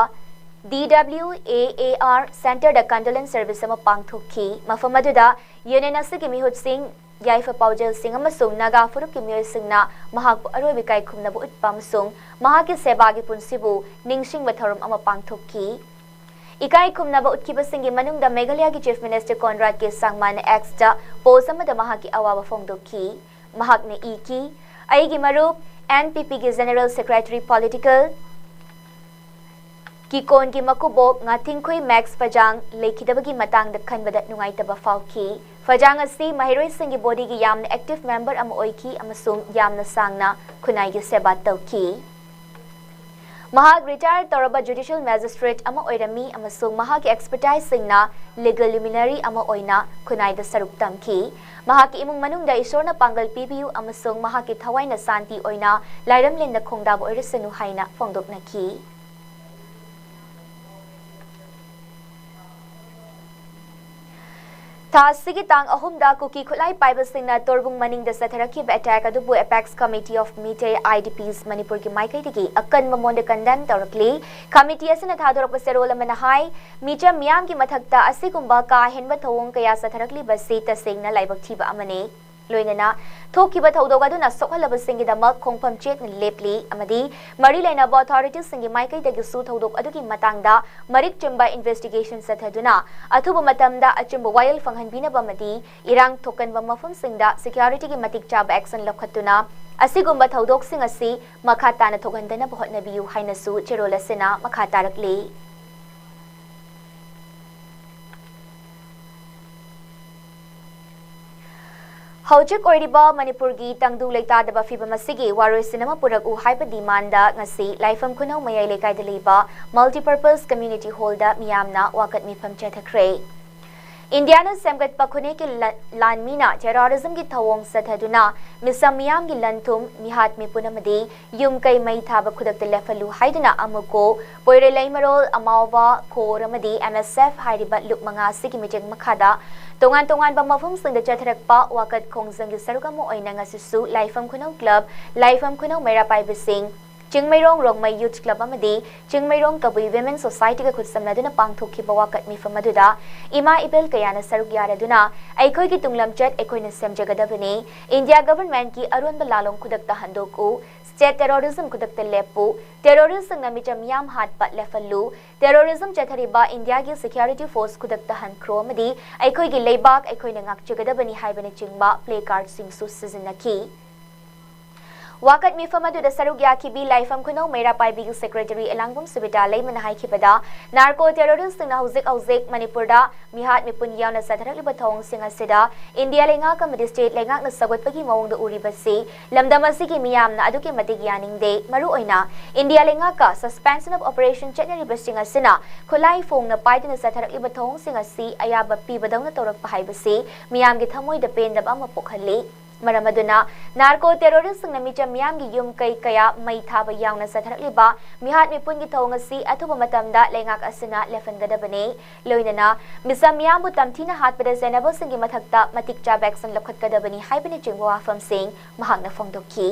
DWAAR Centreꯗ condolence service ꯑꯃ ꯄꯥꯡꯊꯣꯛꯈꯤ꯫ ꯃꯐꯝ ꯑꯗꯨꯗ ꯌꯨꯅꯤꯌꯟ ꯑꯁꯤꯒꯤ ꯃꯤꯍꯨꯠꯁꯤꯡ, ꯌꯥꯏꯐ ꯄꯥꯎꯖꯦꯜꯁꯤꯡ ꯑꯃꯁꯨꯡ ꯅꯥꯒꯥ ꯐꯨꯔꯨꯞꯀꯤ ꯃꯤꯑꯣꯏꯁꯤꯡꯅ ꯃꯍꯥꯛꯄꯨ ꯑꯔꯣꯏꯕ ꯏꯀꯥꯏ ꯈꯨꯝꯅꯕ ꯎꯠꯄ ꯑꯃꯁꯨꯡ ꯃꯍꯥꯛꯀꯤ ꯁꯦꯕꯥꯒꯤ ꯄꯨꯟꯁꯤꯕꯨ ꯅꯤꯡꯁꯤꯡꯕ ꯊꯧꯔꯝ ꯑꯃ ꯄꯥꯡꯊꯣꯛꯈꯤ꯫ ꯏꯀꯥꯏ ꯈꯨꯝꯅꯕ ꯎꯠꯈꯤꯕꯁꯤꯡꯒꯤ ꯃꯅꯨꯡꯗ ꯃꯦꯘꯥꯂꯌꯥꯒꯤ Chief Minister Conrad K ꯁꯥꯡꯃꯥꯅ Xꯇ post ꯑꯃꯗ ꯃꯍꯥꯛꯀꯤ ꯑꯋꯥꯕ ꯐꯣꯡꯗꯣꯛꯈꯤ꯫ ꯃꯍꯥꯛꯅ ꯏꯈꯤ, "ꯑꯩꯒꯤ ꯃꯔꯨꯞ, NPPꯒꯤ General Secretary Political ꯀꯤꯀꯣꯟꯒꯤ ꯃꯀꯨꯕꯣꯛ ꯉꯥꯊꯤꯡꯈꯨꯏ ꯃꯦꯛꯁ ꯐꯖꯥꯡ ꯂꯩꯈꯤꯗꯕꯒꯤ ꯃꯇꯥꯡꯗ ꯈꯟꯕꯗ ꯅꯨꯡꯉꯥꯏꯇꯕ ꯐꯥꯎꯈꯤ꯫ ꯐꯖꯥꯡ ꯑꯁꯤ ꯃꯍꯩꯔꯣꯏꯁꯤꯡꯒꯤ bodyꯒꯤ ꯌꯥꯝꯅ active member ꯑꯃ ꯑꯣꯏꯈꯤ ꯑꯃꯁꯨꯡ ꯌꯥꯝꯅ ꯁꯥꯡꯅ ꯈꯨꯟꯅꯥꯏꯒꯤ ꯁꯦꯕꯥ ꯇꯧꯈꯤ꯫ ꯃꯍꯥꯛ retire ꯇꯧꯔꯕ judicial magistrate ꯑꯃ ꯑꯣꯏꯔꯝꯃꯤ ꯑꯃꯁꯨꯡ ꯃꯍꯥꯛꯀꯤ expertiseꯁꯤꯡꯅ legal luminary ꯑꯃ ꯑꯣꯏꯅ ꯈꯨꯟꯅꯥꯏꯗ ꯁꯔꯨꯛ ꯇꯝꯈꯤ꯫ ꯃꯍꯥꯛꯀꯤ ꯏꯃꯨꯡ ꯃꯅꯨꯡꯗ ꯏꯁꯣꯔꯅ ꯄꯥꯡꯒꯜ ꯄꯤꯕꯤꯌꯨ ꯑꯃꯁꯨꯡ ꯃꯍꯥꯛꯀꯤ ꯊꯋꯥꯏꯅ ꯁꯥꯟꯇꯤ ꯑꯣꯏꯅ ꯂꯥꯏꯔꯝꯂꯦꯟꯗ ꯈꯣꯡꯗꯥꯕ ꯑꯣꯏꯔꯁꯅꯨ" ꯍꯥꯏꯅ ꯐꯣꯡꯗꯣꯛꯅꯈꯤ꯫ ꯊꯥ ꯑꯁꯤꯒꯤ ꯇꯥꯡ ꯑꯍꯨꯝꯗ ꯀꯨꯀꯤ ꯈꯨꯠꯂꯥꯏ ꯄꯥꯏꯕꯁꯤꯡꯅ ꯇꯣꯔꯕꯨꯡ ꯃꯅꯤꯡꯗ ꯆꯠꯊꯔꯛꯈꯤꯕ attack ꯑꯗꯨꯕꯨ Apex Committee of Meitei, IDPs, ꯃꯅꯤꯄꯨꯔꯒꯤ ꯃꯥꯏꯀꯩꯗꯒꯤ ꯑꯀꯟꯕ ꯃꯑꯣꯡꯗ condemn ꯇꯧꯔꯛꯂꯤ꯫ Committee ꯑꯁꯤꯅ ꯊꯥꯗꯣꯔꯛꯄ ꯆꯦꯔꯣꯜ ꯑꯃꯅ ꯍꯥꯏ, ꯃꯤꯆꯝ ꯃꯤꯌꯥꯝꯒꯤ ꯃꯊꯛꯇ ꯑꯁꯤꯒꯨꯝꯕ ꯀꯥ ꯍꯦꯟꯕ ꯊꯧꯑꯣꯡ ꯀꯌꯥ ꯆꯠꯊꯔꯛꯂꯤꯕꯁꯤ ꯇꯁꯦꯡꯅ ꯂꯥꯏꯕꯛ ꯊꯤꯕ ꯑꯃꯅꯤ꯫ ꯂꯣꯏꯅꯅ ꯊꯣꯛꯈꯤꯕ ꯊꯧꯗꯣꯛ ꯑꯗꯨꯅ ꯁꯣꯛꯍꯜꯂꯕꯁꯤꯡꯒꯤꯗꯃꯛ ꯈꯣꯡꯐꯝ ꯆꯦꯠꯅ ꯂꯦꯞꯂꯤ ꯑꯃꯗꯤ ꯃꯔꯤ ꯂꯩꯅꯕ authoritiesꯁꯤꯡꯒꯤ ꯃꯥꯏꯀꯩꯗꯒꯤꯁꯨ ꯊꯧꯗꯣꯛ ꯑꯗꯨꯒꯤ ꯃꯇꯥꯡꯗ ꯃꯔꯤꯛ ꯆꯨꯝꯕ investigation ꯆꯠꯊꯗꯨꯅ ꯑꯊꯨꯕ ꯃꯇꯝꯗ ꯑꯆꯨꯝꯕ ꯋꯥꯌꯦꯜ ꯐꯪꯍꯟꯕꯤꯅꯕ ꯑꯃꯗꯤ ꯏꯔꯥꯡ ꯊꯣꯛꯀꯟꯕ ꯃꯐꯝꯁꯤꯡꯗ securityꯒꯤ ꯃꯇꯤꯛ ꯆꯥꯕ action ꯂꯧꯈꯠꯇꯨꯅ ꯑꯁꯤꯒꯨꯝꯕ ꯊꯧꯗꯣꯛꯁꯤꯡ ꯑꯁꯤ ꯃꯈꯥ ꯇꯥꯅ ꯊꯣꯛꯍꯟꯗꯅꯕ ꯍꯣꯠꯅꯕꯤꯌꯨ ꯍꯥꯏꯅꯁꯨ ꯆꯦꯔꯣꯜ ꯑꯁꯤꯅ ꯃꯈꯥ ꯇꯥꯔꯛꯂꯤ꯫ ꯍꯧꯖꯤꯛ ꯑꯣꯏꯔꯤꯕ ꯃꯅꯤꯄꯨꯔꯒꯤ ꯇꯪꯗꯨ ꯂꯩꯇꯥꯗꯕ ꯐꯤꯚꯝ ꯑꯁꯤꯒꯤ ꯋꯥꯔꯣꯏꯁꯤꯟ ꯑꯃ ꯄꯨꯔꯛꯎ ꯍꯥꯏꯕ demandꯗ ꯉꯁꯤ ꯂꯥꯏꯐꯝ ꯈꯨꯅꯧ ꯃꯌꯥꯏ ꯂꯩꯀꯥꯏꯗ ꯂꯩꯕ Multipurpose Community Hallꯗ ꯃꯤꯌꯥꯝꯅ ꯋꯥꯀꯠ ꯃꯤꯐꯝ ꯆꯠꯊꯈ꯭ꯔꯦ꯫ ꯏꯟꯗꯤꯌꯥꯅ ꯁꯦꯝꯒꯠꯄ ꯈꯨꯟꯅꯦꯛꯀꯤ ꯂ- ꯂꯥꯟꯃꯤꯅ ꯇꯦꯔꯣꯔꯤꯖꯝꯒꯤ ꯊꯧꯑꯣꯡ ꯆꯠꯊꯗꯨꯅ ꯃꯤꯁꯝ ꯃꯤꯌꯥꯝꯒꯤ ꯂꯟ ꯊꯨꯝ, ꯃꯤꯍꯥꯠ ꯃꯤꯄꯨꯟ ꯑꯃꯗꯤ ꯌꯨꯝ ꯀꯩ ꯃꯩ ꯊꯥꯕ ꯈꯨꯗꯛꯇ ꯂꯦꯞꯍꯜꯂꯨ ꯍꯥꯏꯗꯨꯅ ꯑꯃꯨꯀꯣ, ꯄꯣꯏꯔꯩ ꯂꯩꯃꯔꯣꯜ, ꯑꯃꯥꯎꯕ, ꯈꯣꯔ ꯑꯃꯗꯤ ꯑꯦꯝ ꯑꯦꯁ ꯑꯦꯐ ꯍꯥꯏꯔꯤꯕ ꯂꯨꯞ ꯃꯉꯥ ꯑꯁꯤꯒꯤ ꯃꯤꯠꯌꯦꯡ ꯃꯈꯥꯗ ꯇꯣꯉꯥꯟ ꯇꯣꯉꯥꯟꯕ ꯃꯐꯝꯁꯤꯡꯗ ꯆꯠꯊꯔꯛꯄ ꯋꯥꯀꯠ ꯈꯣꯡꯖꯪꯒꯤ ꯁꯔꯨꯛ ꯑꯃ ꯑꯣꯏꯅ ꯉꯁꯤꯁꯨ ꯂꯥꯏꯐꯝ ꯈꯨꯅꯧ ꯀ꯭ꯂꯕ, ꯂꯥꯏꯐꯝ ꯈꯨꯅꯧ ꯃꯩꯔꯥ ꯄꯥꯏꯕꯤꯁꯤꯡ, ꯆꯤꯡꯃꯩꯔꯣꯡ ꯔꯣꯡꯃꯩ ꯌꯨꯊ ꯀ꯭ꯂꯕ ꯑꯃꯗꯤ ꯆꯤꯡꯃꯩꯔꯣꯡ ꯀꯕꯨꯏ ꯋꯤꯃꯦꯟ ꯁꯣꯁꯥꯏꯇꯤꯒ ꯈꯨꯠꯁꯝꯅꯗꯨꯅ ꯄꯥꯡꯊꯣꯛꯈꯤꯕ ꯋꯥꯀꯠ ꯃꯤꯐꯝ ꯑꯗꯨꯗ ꯏꯃꯥ ꯏꯕꯦꯜ ꯀꯌꯥꯅ ꯁꯔꯨꯛ ꯌꯥꯔꯗꯨꯅ ꯑꯩꯈꯣꯏꯒꯤ ꯇꯨꯡꯂꯝꯆꯠ ꯑꯩꯈꯣꯏꯅ ꯁꯦꯝꯖꯒꯗꯕꯅꯤ, ꯏꯟꯗꯤꯌꯥ ꯒꯚꯔꯟꯃꯦꯟꯠꯀꯤ ꯑꯔꯣꯟꯕ ꯂꯥꯂꯣꯡ ꯈꯨꯗꯛꯇ ꯍꯟꯗꯣꯛꯎ, ꯁ꯭ꯇꯦꯠ ꯇꯦꯔꯣꯔꯤꯖꯝ ꯈꯨꯗꯛꯇ ꯂꯦꯞꯄꯨ, ꯇꯦꯔꯣꯔꯤꯁꯠꯁꯤꯡꯅ ꯃꯤꯆꯝ ꯃꯤꯌꯥꯝ ꯍꯥꯠꯄ ꯂꯦꯞꯍꯜꯂꯨ, ꯇꯦꯔꯣꯔꯤꯖꯝ ꯆꯠꯊꯔꯤꯕ ꯏꯟꯗꯤꯌꯥꯒꯤ ꯁꯦꯀ꯭ꯌꯨꯔꯤꯇꯤ ꯐꯣꯔꯁ ꯈꯨꯗꯛꯇ ꯍꯟꯈ꯭ꯔꯣ ꯑꯃꯗꯤ ꯑꯩꯈꯣꯏꯒꯤ ꯂꯩꯕꯥꯛ ꯑꯩꯈꯣꯏꯅ ꯉꯥꯛꯆꯒꯗꯕꯅꯤ ꯍꯥꯏꯕꯅꯆꯤꯡꯕ ꯄ꯭ꯂꯦ ꯀꯥꯔꯗꯁꯤꯡꯁꯨ ꯁꯤꯖꯤꯟꯅꯈꯤ꯫ ꯋꯥꯀꯠ ꯃꯤꯐꯝ ꯑꯗꯨꯗ ꯁꯔꯨꯛ ꯌꯥꯈꯤꯕꯤ ꯂꯥꯏꯐꯝ ꯈꯨꯅꯧ ꯃꯩꯔꯥ ꯄꯥꯏꯕꯤꯒꯤ ꯁꯦꯀ꯭ꯔꯦꯇꯔꯤ ꯑꯦꯂꯥꯡꯕꯝ ꯁꯨꯕꯤꯇꯥ ꯂꯩꯃꯅ ꯍꯥꯏꯈꯤꯕꯗ, ꯅꯥꯔꯀꯣ ꯇꯦꯔꯣꯔꯤꯁꯁꯤꯡꯅ ꯍꯧꯖꯤꯛ ꯍꯧꯖꯤꯛ ꯃꯅꯤꯄꯨꯔꯗ ꯃꯤꯍꯥꯠ ꯃꯤꯄꯨꯟ ꯌꯥꯎꯅ ꯆꯠꯊꯔꯛꯂꯤꯕ ꯊꯧꯑꯣꯡꯁꯤꯡ ꯑꯁꯤꯗ ꯏꯟꯗꯤꯌꯥ ꯂꯩꯉꯥꯛ ꯑꯃꯗꯤ ꯁ꯭ꯇꯦꯠ ꯂꯩꯉꯥꯛꯅ ꯁꯧꯒꯠꯄꯒꯤ ꯃꯑꯣꯡꯗ ꯎꯔꯤꯕꯁꯤ ꯂꯝꯗꯝ ꯑꯁꯤꯒꯤ ꯃꯤꯌꯥꯝꯅ ꯑꯗꯨꯛꯀꯤ ꯃꯇꯤꯛ ꯌꯥꯅꯤꯡꯗꯦ꯫ ꯃꯔꯨꯑꯣꯏꯅ ꯏꯟꯗꯤꯌꯥ ꯂꯩꯉꯥꯛꯀ suspension of operation ꯆꯠꯅꯔꯤꯕꯁꯤꯡ ꯑꯁꯤꯅ ꯈꯨꯠꯂꯥꯏ ꯐꯣꯡꯅ ꯄꯥꯏꯗꯨꯅ ꯆꯠꯊꯔꯛꯂꯤꯕ ꯊꯧꯑꯣꯡꯁꯤꯡ ꯑꯁꯤ ꯑꯌꯥꯕ ꯄꯤꯕꯗꯧꯅ ꯇꯧꯔꯛꯄ ꯍꯥꯏꯕꯁꯤ ꯃꯤꯌꯥꯝꯒꯤ ꯊꯃꯣꯏꯗ ꯄꯦꯟꯗꯕ ꯑꯃ ꯄꯣꯛꯍꯜꯂꯤ꯫ ꯃꯔꯝ ꯑꯗꯨꯅ ꯅꯥꯔꯀꯣ ꯇꯦꯔꯣꯔꯤꯁꯁꯤꯡꯅ ꯃꯤꯆꯝ ꯃꯤꯌꯥꯝꯒꯤ ꯌꯨꯝ ꯀꯩ ꯀꯌꯥ ꯃꯩ ꯊꯥꯕ ꯌꯥꯎꯅ ꯆꯠꯊꯔꯛꯂꯤꯕ ꯃꯤꯍꯥꯠ ꯃꯤꯄꯨꯟꯒꯤ ꯊꯧꯑꯣꯡ ꯑꯁꯤ ꯑꯊꯨꯕ ꯃꯇꯝꯗ ꯂꯩꯉꯥꯛ ꯑꯁꯤꯅ ꯂꯦꯞꯍꯟꯒꯗꯕꯅꯤ꯫ ꯂꯣꯏꯅꯅ ꯃꯤꯆꯝ ꯃꯤꯌꯥꯝꯕꯨ ꯇꯝꯊꯤꯅ ꯍꯥꯠꯄꯗ ꯆꯦꯟꯅꯕꯁꯤꯡꯒꯤ ꯃꯊꯛꯇ ꯃꯇꯤꯛ ꯆꯥꯕ action ꯂꯧꯈꯠꯀꯗꯕꯅꯤ ꯍꯥꯏꯕꯅꯆꯤꯡꯕ ꯋꯥꯐꯝꯁꯤꯡ ꯃꯍꯥꯛꯅ ꯐꯣꯡꯗꯣꯛꯈꯤ꯫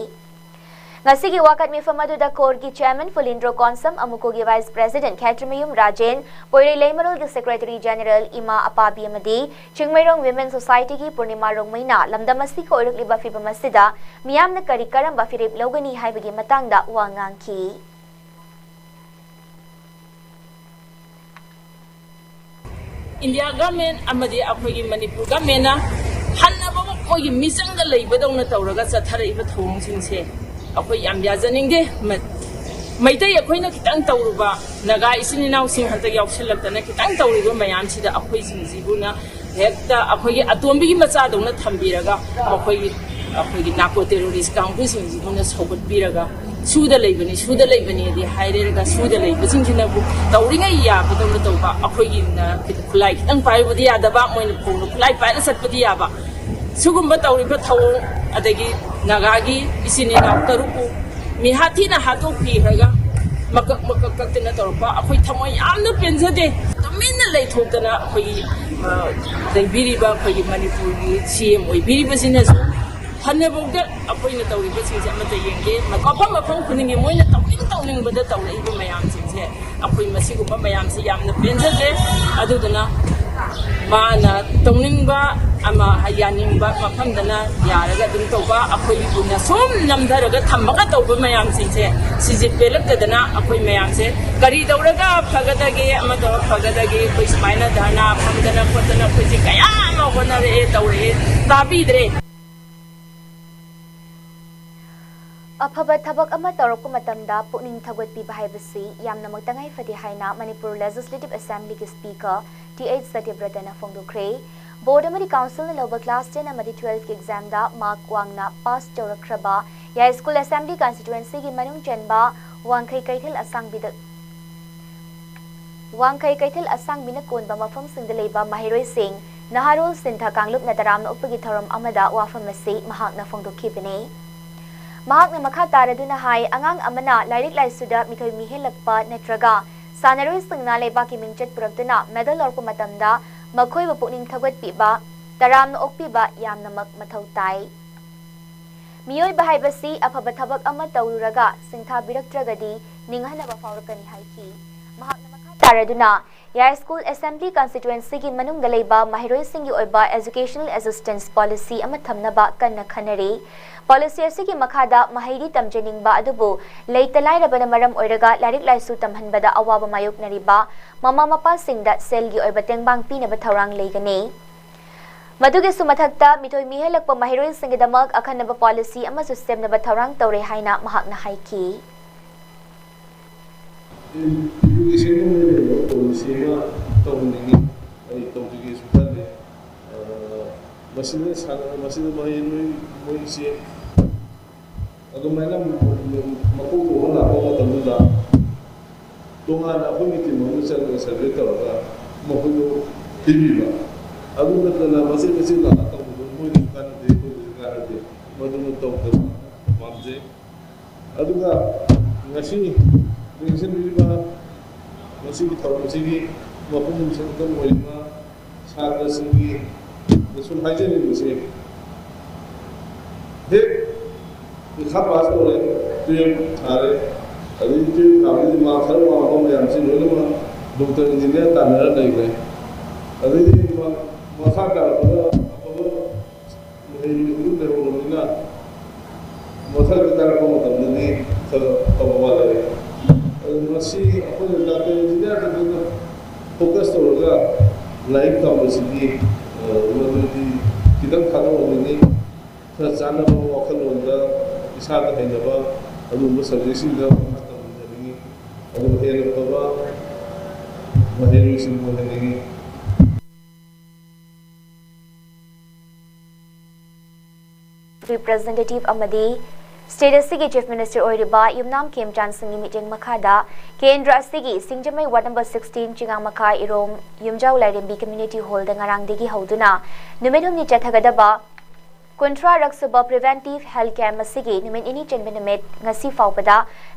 ꯉꯁꯤꯒꯤ ꯋꯥꯀꯠ ꯃꯤꯐꯝ ꯑꯗꯨꯗ ꯀꯣꯔꯒꯤ ꯆꯦꯌꯔꯃꯦꯟ ꯐꯨꯂꯤꯟꯗ꯭ꯔꯣ ꯀꯣꯟꯁꯝ, ꯑꯃꯨꯀꯣꯒꯤ ꯚꯥꯏꯁ ꯄ꯭ꯔꯦꯁꯤꯗꯦꯟꯠ ꯈꯦꯇ꯭ꯔꯤꯃꯌꯨꯝ ꯔꯥꯖꯦꯟ, ꯄꯣꯏꯔꯩ ꯂꯩꯃꯔꯣꯜꯒꯤ ꯁꯦꯀ꯭ꯔꯦꯇꯔꯤ ꯖꯦꯅꯦꯔꯦꯜ ꯏꯃꯥ ꯑꯄꯥꯕꯤ ꯑꯃꯗꯤ ꯆꯤꯡꯃꯩꯔꯣꯡ ꯋꯤꯃꯦꯟ ꯁꯣꯁꯥꯏꯇꯤꯒꯤ ꯄꯨꯔꯅꯤꯃꯥ ꯔꯣꯡꯃꯩꯅ ꯂꯝꯗꯝ ꯑꯁꯤꯒꯤ ꯑꯣꯏꯔꯛꯂꯤꯕ ꯐꯤꯕꯝ ꯑꯁꯤꯗ ꯃꯤꯌꯥꯝꯅ ꯀꯔꯤ ꯀꯔꯝꯕ ꯐꯤꯔꯦꯞ ꯂꯧꯒꯅꯤ ꯍꯥꯏꯕꯒꯤ ꯃꯇꯥꯡꯗ ꯋꯥ ꯉꯥꯡꯈꯤ꯫ ꯏꯟꯗꯤꯌꯥ ꯒꯚꯔꯟꯃꯦꯟꯠ ꯑꯃꯗꯤ ꯑꯩꯈꯣꯏꯒꯤ ꯃꯅꯤꯄꯨꯔ ꯒꯚꯔꯟꯃꯦꯟꯠꯅ ꯍꯟꯅꯕꯃꯛ ꯃꯣꯏꯒꯤ ꯃꯤꯆꯪꯗ ꯂꯩꯕꯗꯧꯅ ꯇꯧꯔꯒ ꯆꯠꯊꯔꯛꯏꯕ ꯊꯧꯑꯣꯡꯁꯤꯡꯁꯦ ꯑꯩꯈꯣꯏ ꯌꯥꯝ ꯌꯥꯖꯅꯤꯡꯗꯦ꯫ ꯃ- ꯃꯩꯇꯩ ꯑꯩꯈꯣꯏꯅ ꯈꯤꯇꯪ ꯇꯧꯔꯨꯕ, ꯅꯥꯒꯥ ꯏꯆꯤꯟ ꯏꯅꯥꯎꯁꯤꯡ ꯍꯟꯗꯛ ꯌꯥꯎꯁꯜꯂꯛꯇꯅ ꯈꯤꯇꯪ ꯇꯧꯔꯤꯕ ꯃꯌꯥꯝꯁꯤꯗ ꯑꯩꯈꯣꯏꯁꯤꯡꯁꯤꯕꯨꯅ ꯍꯦꯛꯇ ꯑꯩꯈꯣꯏꯒꯤ ꯑꯇꯣꯝꯕꯤꯒꯤ ꯃꯆꯥꯗꯧꯅ ꯊꯝꯕꯤꯔꯒ ꯃꯈꯣꯏꯒꯤ, ꯑꯩꯈꯣꯏꯒꯤ ꯅꯥꯔꯀꯣ ꯇꯦꯔꯣꯔꯤꯁꯠ ꯀꯥꯡꯕꯨꯁꯤꯡꯁꯤꯕꯨꯅ ꯁꯧꯒꯠꯄꯤꯔꯒ ꯁꯨꯗ ꯂꯩꯕꯅꯤ, ꯁꯨꯗ ꯂꯩꯕꯅꯤꯗꯤ ꯍꯥꯏꯔꯦꯔꯒ, ꯁꯨꯗ ꯂꯩꯕꯁꯤꯡꯁꯤꯅꯕꯨ ꯇꯧꯔꯤꯉꯩ ꯌꯥꯕꯗꯧꯅ ꯇꯧꯕ, ꯑꯩꯈꯣꯏꯒꯤꯅ ꯈꯨꯠꯂꯥꯏ ꯈꯤꯇꯪ ꯄꯥꯏꯕꯗꯤ ꯌꯥꯗꯕ, ꯃꯣꯏꯅ ꯐꯧꯅ ꯈꯨꯠꯂꯥꯏ ꯄꯥꯏꯔ ꯆꯠꯄꯗꯤ ꯌꯥꯕ, ꯁꯤꯒꯨꯝꯕ ꯇꯧꯔꯤꯕ ꯊꯧꯑꯣꯡ, ꯑꯗꯒꯤ ꯅꯥꯒꯥꯒꯤ ꯏꯆꯤꯟ ꯏꯅꯥꯎ ꯇꯔꯨꯛꯄꯨ ꯃꯤꯍꯥꯠ ꯊꯤꯅ ꯍꯥꯠꯇꯣꯛꯄꯤꯈ꯭ꯔꯒ, ꯃꯀꯛ ꯃꯀꯛ ꯀꯛꯇꯅ ꯇꯧꯔꯛꯄ, ꯑꯩꯈꯣꯏ ꯊꯃꯣꯏ ꯌꯥꯝꯅ ꯄꯦꯟꯖꯗꯦ꯫ ꯇꯨꯃꯤꯟꯅ ꯂꯩꯊꯣꯛꯇꯅ ꯑꯩꯈꯣꯏꯒꯤ, ꯑ, ꯂꯩꯕꯤꯔꯤꯕ ꯑꯩꯈꯣꯏꯒꯤ ꯃꯅꯤꯄꯨꯔꯒꯤ ꯁꯤ ꯑꯦꯝ ꯑꯣꯏꯕꯤꯔꯤꯕꯁꯤꯅꯁꯨ ꯐꯅꯐꯥꯎꯗ ꯑꯩꯈꯣꯏꯅ ꯇꯧꯔꯤꯕꯁꯤꯡꯁꯦ ꯑꯃꯠꯇ ꯌꯦꯡꯗꯦ꯫ ꯃꯐꯝ ꯃꯐꯝ ꯈꯨꯗꯤꯡꯒꯤ ꯃꯣꯏꯅ ꯇꯧꯅꯤꯡ ꯇꯧꯅꯤꯡꯕꯗ ꯇꯧꯔꯛꯏꯕ ꯃꯌꯥꯝꯁꯤꯡꯁꯦ, ꯑꯩꯈꯣꯏ ꯃꯁꯤꯒꯨꯝꯕ ꯃꯌꯥꯝꯁꯦ ꯌꯥꯝꯅ ꯄꯦꯟꯖꯗꯦ꯫ ꯑꯗꯨꯗꯨꯅ ꯃꯥꯅ ꯇꯧꯅꯤꯡꯕ ꯑꯃ, ꯌꯥꯅꯤꯡꯕ ꯃꯐꯝꯗꯅ ꯌꯥꯔꯒ ꯑꯗꯨꯝ ꯇꯧꯕ, ꯑꯩꯈꯣꯏꯕꯨꯅ ꯁꯨꯝ ꯅꯝꯊꯔꯒ ꯊꯝꯃꯒ ꯇꯧꯕ ꯃꯌꯥꯝꯁꯤꯡꯁꯦ, ꯁꯤꯁꯦ ꯄꯦꯜꯂꯛꯇꯗꯅ ꯑꯩꯈꯣꯏ ꯃꯌꯥꯝꯁꯦ ꯀꯔꯤ ꯇꯧꯔꯒ ꯐꯒꯗꯒꯦ, ꯑꯃ ꯇꯧꯔ ꯐꯒꯗꯒꯦ, ꯑꯩꯈꯣꯏ ꯁꯨꯃꯥꯏꯅ ꯙꯔꯅꯥ ꯐꯝꯗꯅ ꯈꯣꯠꯇꯅ ꯑꯩꯈꯣꯏꯁꯦ ꯀꯌꯥ ꯑꯃ ꯍꯣꯠꯅꯔꯛꯑꯦ, ꯇꯧꯔꯛꯑꯦ, ꯇꯥꯕꯤꯗ꯭ꯔꯦ꯫ ꯑꯐꯕ ꯊꯕꯛ ꯑꯃ ꯇꯧꯔꯛꯄ ꯃꯇꯝꯗ ꯄꯨꯛꯅꯤꯡ ꯊꯧꯒꯠꯄꯤꯕ ꯍꯥꯏꯕꯁꯤ ꯌꯥꯝꯅꯃꯛ ꯇꯉꯥꯏ ꯐꯗꯦ ꯍꯥꯏꯅ ꯃꯅꯤꯄꯨꯔ Legislative Assemblyꯒꯤ Speaker ꯇꯤ ꯑꯩꯆ ꯁꯇ꯭ꯌꯕ꯭ꯔꯇꯅ ꯐꯣꯡꯗꯣꯛꯈ꯭ꯔꯦ꯫ Board ꯑꯃꯗꯤ Councilꯅ ꯂꯧꯕ class ten ꯑꯃꯗꯤ twelveꯀꯤ examꯗ mark ꯋꯥꯡꯅ pass ꯇꯧꯔꯛꯈ꯭ꯔꯕ ꯌꯥꯏꯁ꯭ꯀꯨꯜ Assembly constituencyꯒꯤ ꯃꯅꯨꯡ ꯆꯟꯕ ꯋꯥꯡꯈꯩ ꯀꯩꯊꯦꯜ ꯑꯁꯥꯡꯕꯤꯗ ꯋꯥꯡꯈꯩ ꯀꯩꯊꯦꯜ ꯑꯁꯥꯡꯕꯤꯅ ꯀꯣꯟꯕ ꯃꯐꯝꯁꯤꯡꯗ ꯂꯩꯕ ꯃꯍꯩꯔꯣꯏꯁꯤꯡ, ꯅꯍꯥꯔꯣꯜ ꯁꯤꯟꯊ ꯀꯥꯡꯂꯨꯞꯅ ꯇꯔꯥꯝꯅ ꯑꯣꯛꯄꯒꯤ ꯊꯧꯔꯝ ꯑꯃꯗ ꯋꯥꯐꯝ ꯑꯁꯤ ꯃꯍꯥꯛꯅ ꯐꯣꯡꯗꯣꯛꯈꯤꯕꯅꯤ꯫ ꯃꯍꯥꯛꯅ ꯃꯈꯥ ꯇꯥꯔꯗꯨꯅ ꯍꯥꯏ, ꯑꯉꯥꯡ ꯑꯃꯅ ꯂꯥꯏꯔꯤꯛ ꯂꯥꯏꯁꯨꯗ ꯃꯤꯊꯣꯏ ꯃꯤꯍꯦꯜꯂꯛꯄ ꯅꯠꯇ꯭ꯔꯒ ꯁꯥꯟꯅꯔꯣꯏꯁꯤꯡꯅ ꯂꯩꯕꯥꯛꯀꯤ ꯃꯤꯡꯆꯠ ꯄꯨꯔꯛꯇꯨꯅ medal ꯂꯧꯔꯛꯄ ꯃꯇꯝꯗ ꯃꯈꯣꯏꯕꯨ ꯄꯨꯛꯅꯤꯡ ꯊꯧꯒꯠꯄꯤꯕ, ꯇꯔꯥꯝꯅ ꯑꯣꯛꯄꯤꯕ ꯌꯥꯝꯅꯃꯛ ꯃꯊꯧ ꯇꯥꯏ꯫ ꯃꯤꯑꯣꯏꯕ ꯍꯥꯏꯕꯁꯤ ꯑꯐꯕ ꯊꯕꯛ ꯑꯃ ꯇꯧꯔꯨꯔꯒ ꯁꯤꯡꯊꯥꯕꯤꯔꯛꯇ꯭ꯔꯒꯗꯤ ꯅꯤꯡꯍꯟꯅꯕ ꯐꯥꯎꯔꯛꯀꯅꯤ ꯍꯥꯏꯈꯤ꯫ ꯃꯍꯥꯛꯅ ꯃꯈꯥ ꯇꯥꯔꯗꯨꯅ, ꯌꯥꯏꯁ꯭ꯀꯨꯜ Assembly constituencyꯒꯤ ꯃꯅꯨꯡꯗ ꯂꯩꯕ ꯃꯍꯩꯔꯣꯏꯁꯤꯡꯒꯤ ꯑꯣꯏꯕ Educational Assistance Policy ꯑꯃ ꯊꯝꯅꯕ ꯀꯟꯅ ꯈꯟꯅꯔꯤ꯫ Policy ꯑꯁꯤꯒꯤ ꯃꯈꯥꯗ ꯃꯍꯩꯗꯤ ꯇꯝꯖꯅꯤꯡꯕ ꯑꯗꯨꯕꯨ ꯂꯩꯇ ꯂꯥꯏꯔꯕꯅ ꯃꯔꯝ ꯑꯣꯏꯔꯒ ꯂꯥꯏꯔꯤꯛ ꯂꯥꯏꯁꯨ ꯇꯝꯍꯟꯕꯗ ꯑꯋꯥꯕ ꯃꯥꯌꯣꯛꯅꯔꯤꯕ ꯃꯃꯥ ꯃꯄꯥꯁꯤꯡꯗ ꯁꯦꯜꯒꯤ ꯑꯣꯏꯕ ꯇꯦꯡꯕꯥꯡ ꯄꯤꯅꯕ ꯊꯧꯔꯥꯡ ꯂꯩꯒꯅꯤ꯫ ꯃꯗꯨꯒꯤꯁꯨ ꯃꯊꯛꯇ, ꯃꯤꯊꯣꯏ ꯃꯤꯍꯦꯜꯂꯛꯄ ꯃꯍꯩꯔꯣꯏꯁꯤꯡꯒꯤꯗꯃꯛ ꯑꯈꯟꯅꯕ policy ꯑꯃꯁꯨ ꯁꯦꯝꯅꯕ ꯊꯧꯔꯥꯡ ꯇꯧꯔꯦ ꯍꯥꯏꯅ ꯃꯍꯥꯛꯅ ꯍꯥꯏꯈꯤ꯫ Educationꯒꯤ ꯑꯣꯏꯕ policy ꯑꯃ ꯇꯧꯍꯟꯅꯤꯡꯉꯤ, ꯑꯩ ꯇꯧꯖꯒꯦꯁꯨ ꯈꯜꯂꯤ꯫ ꯃꯁꯤꯗ ꯃꯁꯤꯗ ꯃꯍꯩꯔꯣꯏ ꯃꯣꯏꯁꯦ ꯑꯗꯨꯃꯥꯏꯅ ꯃꯀꯣꯛ ꯊꯣꯡꯕ ꯂꯥꯛꯄ ꯃꯇꯝꯗꯨꯗ ꯇꯣꯉꯥꯟꯅ ꯑꯩꯈꯣꯏꯒꯤ ꯇꯤꯝ ꯑꯃ ꯆꯠꯂꯒ ꯁꯔꯚꯦ ꯇꯧꯔꯒ ꯃꯈꯣꯏꯗꯨ ꯄꯤꯕꯤꯕ꯫ ꯑꯗꯨ ꯅꯠꯇꯅ ꯃꯆꯦꯠ ꯃꯆꯦꯠ ꯂꯥꯛꯑ ꯇꯧꯕꯗꯣ ꯃꯣꯏꯗꯁꯨ ꯀꯥꯟꯅꯗꯦ, ꯑꯩꯈꯣꯏꯗꯁꯨ ꯀꯥꯟꯅꯗꯦ꯫ ꯃꯗꯨꯅ ꯇꯧꯗꯕ ꯄꯥꯝꯖꯩ꯫ ꯑꯗꯨꯒ ꯉꯁꯤ ꯌꯦꯡꯁꯤꯟꯕꯤꯔꯤꯕ ꯃꯁꯤꯒꯤ ꯊꯧꯔꯝ ꯑꯁꯤꯒꯤ ꯃꯄꯨꯡ ꯁꯦꯝꯐꯝ ꯑꯣꯏꯔꯤꯕ ꯁꯥꯇ꯭ꯔꯁꯤꯡꯒꯤ ꯁꯨꯝ ꯍꯥꯏꯖꯅꯤꯡꯕꯁꯦ, ꯍꯦꯛ ꯄꯩꯈꯥ ꯄꯥꯁ ꯇꯧꯔꯦ, ꯇꯨꯌꯦꯜꯞ ꯊꯥꯔꯦ, ꯑꯗꯩ ꯇꯨꯌꯦꯜꯞ ꯊꯥꯕꯗꯒꯤ ꯃꯥꯔꯛ ꯈꯔ ꯋꯥꯡꯕ ꯃꯌꯥꯝꯁꯤ ꯂꯣꯏꯅꯃꯛ ꯗꯣꯛꯇꯔ ꯏꯟꯖꯤꯅꯤꯌꯥꯔ ꯇꯥꯟꯅꯔ ꯂꯩꯈ꯭ꯔꯦ꯫ ꯑꯗꯩꯗꯤ ꯃꯥ-, ꯃꯈꯥ ꯇꯥꯔꯛꯄꯗ ꯑꯐꯕ ꯃꯍꯩꯔꯣꯏꯁꯤꯡꯗꯨ ꯂꯩꯍꯧꯔꯕꯅꯤꯅ ꯃꯊꯪꯗ ꯀꯥꯔꯛꯄ ꯃꯇꯝꯗꯗꯤ ꯈꯔ ꯐꯕ ꯋꯥꯠꯂꯦ꯫ ꯑꯗꯨ ꯃꯁꯤ ꯑꯩꯈꯣꯏꯅ ꯗꯥꯛꯇꯔ ꯏꯟꯖꯤꯅꯤꯌꯥꯔ ꯈꯛꯇꯗ ꯐꯣꯀꯁ ꯇꯧꯔꯒ ꯂꯥꯏꯔꯤꯛ ꯇꯝꯕꯁꯤꯗꯤ, ꯑ, ꯃꯗꯨꯗꯤ ꯈꯤꯇꯪ ꯊꯥꯗꯣꯛꯑꯝꯒꯅꯤ꯫ ꯈꯔ ꯆꯥꯟꯅꯕ ꯋꯥꯈꯜꯂꯣꯟꯗ ꯏꯁꯥꯗ ꯍꯩꯅꯕ ꯑꯗꯨꯒꯨꯝꯕ ꯁꯕꯖꯦꯛꯁꯤꯡꯗ ꯃꯈꯥ ꯇꯝꯍꯟꯖꯅꯤꯡꯉꯤ꯫ ꯑꯗꯨꯒ ꯍꯦꯟꯅ ꯐꯕ ꯃꯍꯩꯔꯣꯏꯁꯤꯡ ꯑꯣꯏꯍꯟꯅꯤꯡꯉꯤ꯫ ꯔꯤꯄ꯭ꯔꯦꯖꯦꯟꯇꯦꯇꯤꯚ ꯑꯃꯗꯤ ꯁ꯭ꯇꯦꯠ ꯑꯁꯤꯒꯤ ꯆꯤꯐ ꯃꯤꯅꯤꯁꯇꯔ ꯑꯣꯏꯔꯤꯕ ꯌꯨꯝꯅꯥꯝ ꯈꯦꯝꯆꯥꯟ ꯁꯤꯡꯒꯤ ꯃꯤꯠꯌꯦꯡ ꯃꯈꯥꯗ ꯀꯦꯟꯗ꯭ꯔ ꯑꯁꯤꯒꯤ ꯁꯤꯡꯖꯃꯩ ꯋꯥꯔꯗ ꯅꯝꯕꯔ ꯁꯤꯛꯁꯇꯤꯟ ꯆꯤꯉꯥꯃꯈꯥ ꯏꯔꯣꯝ ꯌꯨꯝꯖꯥꯎ ꯂꯥꯏꯔꯦꯝꯕꯤ ꯀꯝꯃ꯭ꯌꯨꯅꯤꯇꯤ ꯍꯣꯜꯗ ꯉꯔꯥꯡꯗꯒꯤ ꯍꯧꯗꯨꯅ ꯅꯨꯃꯤꯠ ꯍꯨꯝꯅꯤ ꯆꯠꯊꯒꯗꯕ ꯀꯨꯟꯊ꯭ꯔꯥꯔꯛ ꯁꯨꯕ ꯄ꯭ꯔꯤꯚꯦꯟꯇꯤꯚ ꯍꯦꯜꯊ ꯀꯦꯝꯞ ꯑꯁꯤꯒꯤ ꯅꯨꯃꯤꯠ ꯅꯤꯅꯤ ꯆꯟꯕ ꯅꯨꯃꯤꯠ ꯉꯁꯤ ꯐꯥꯎꯕꯗ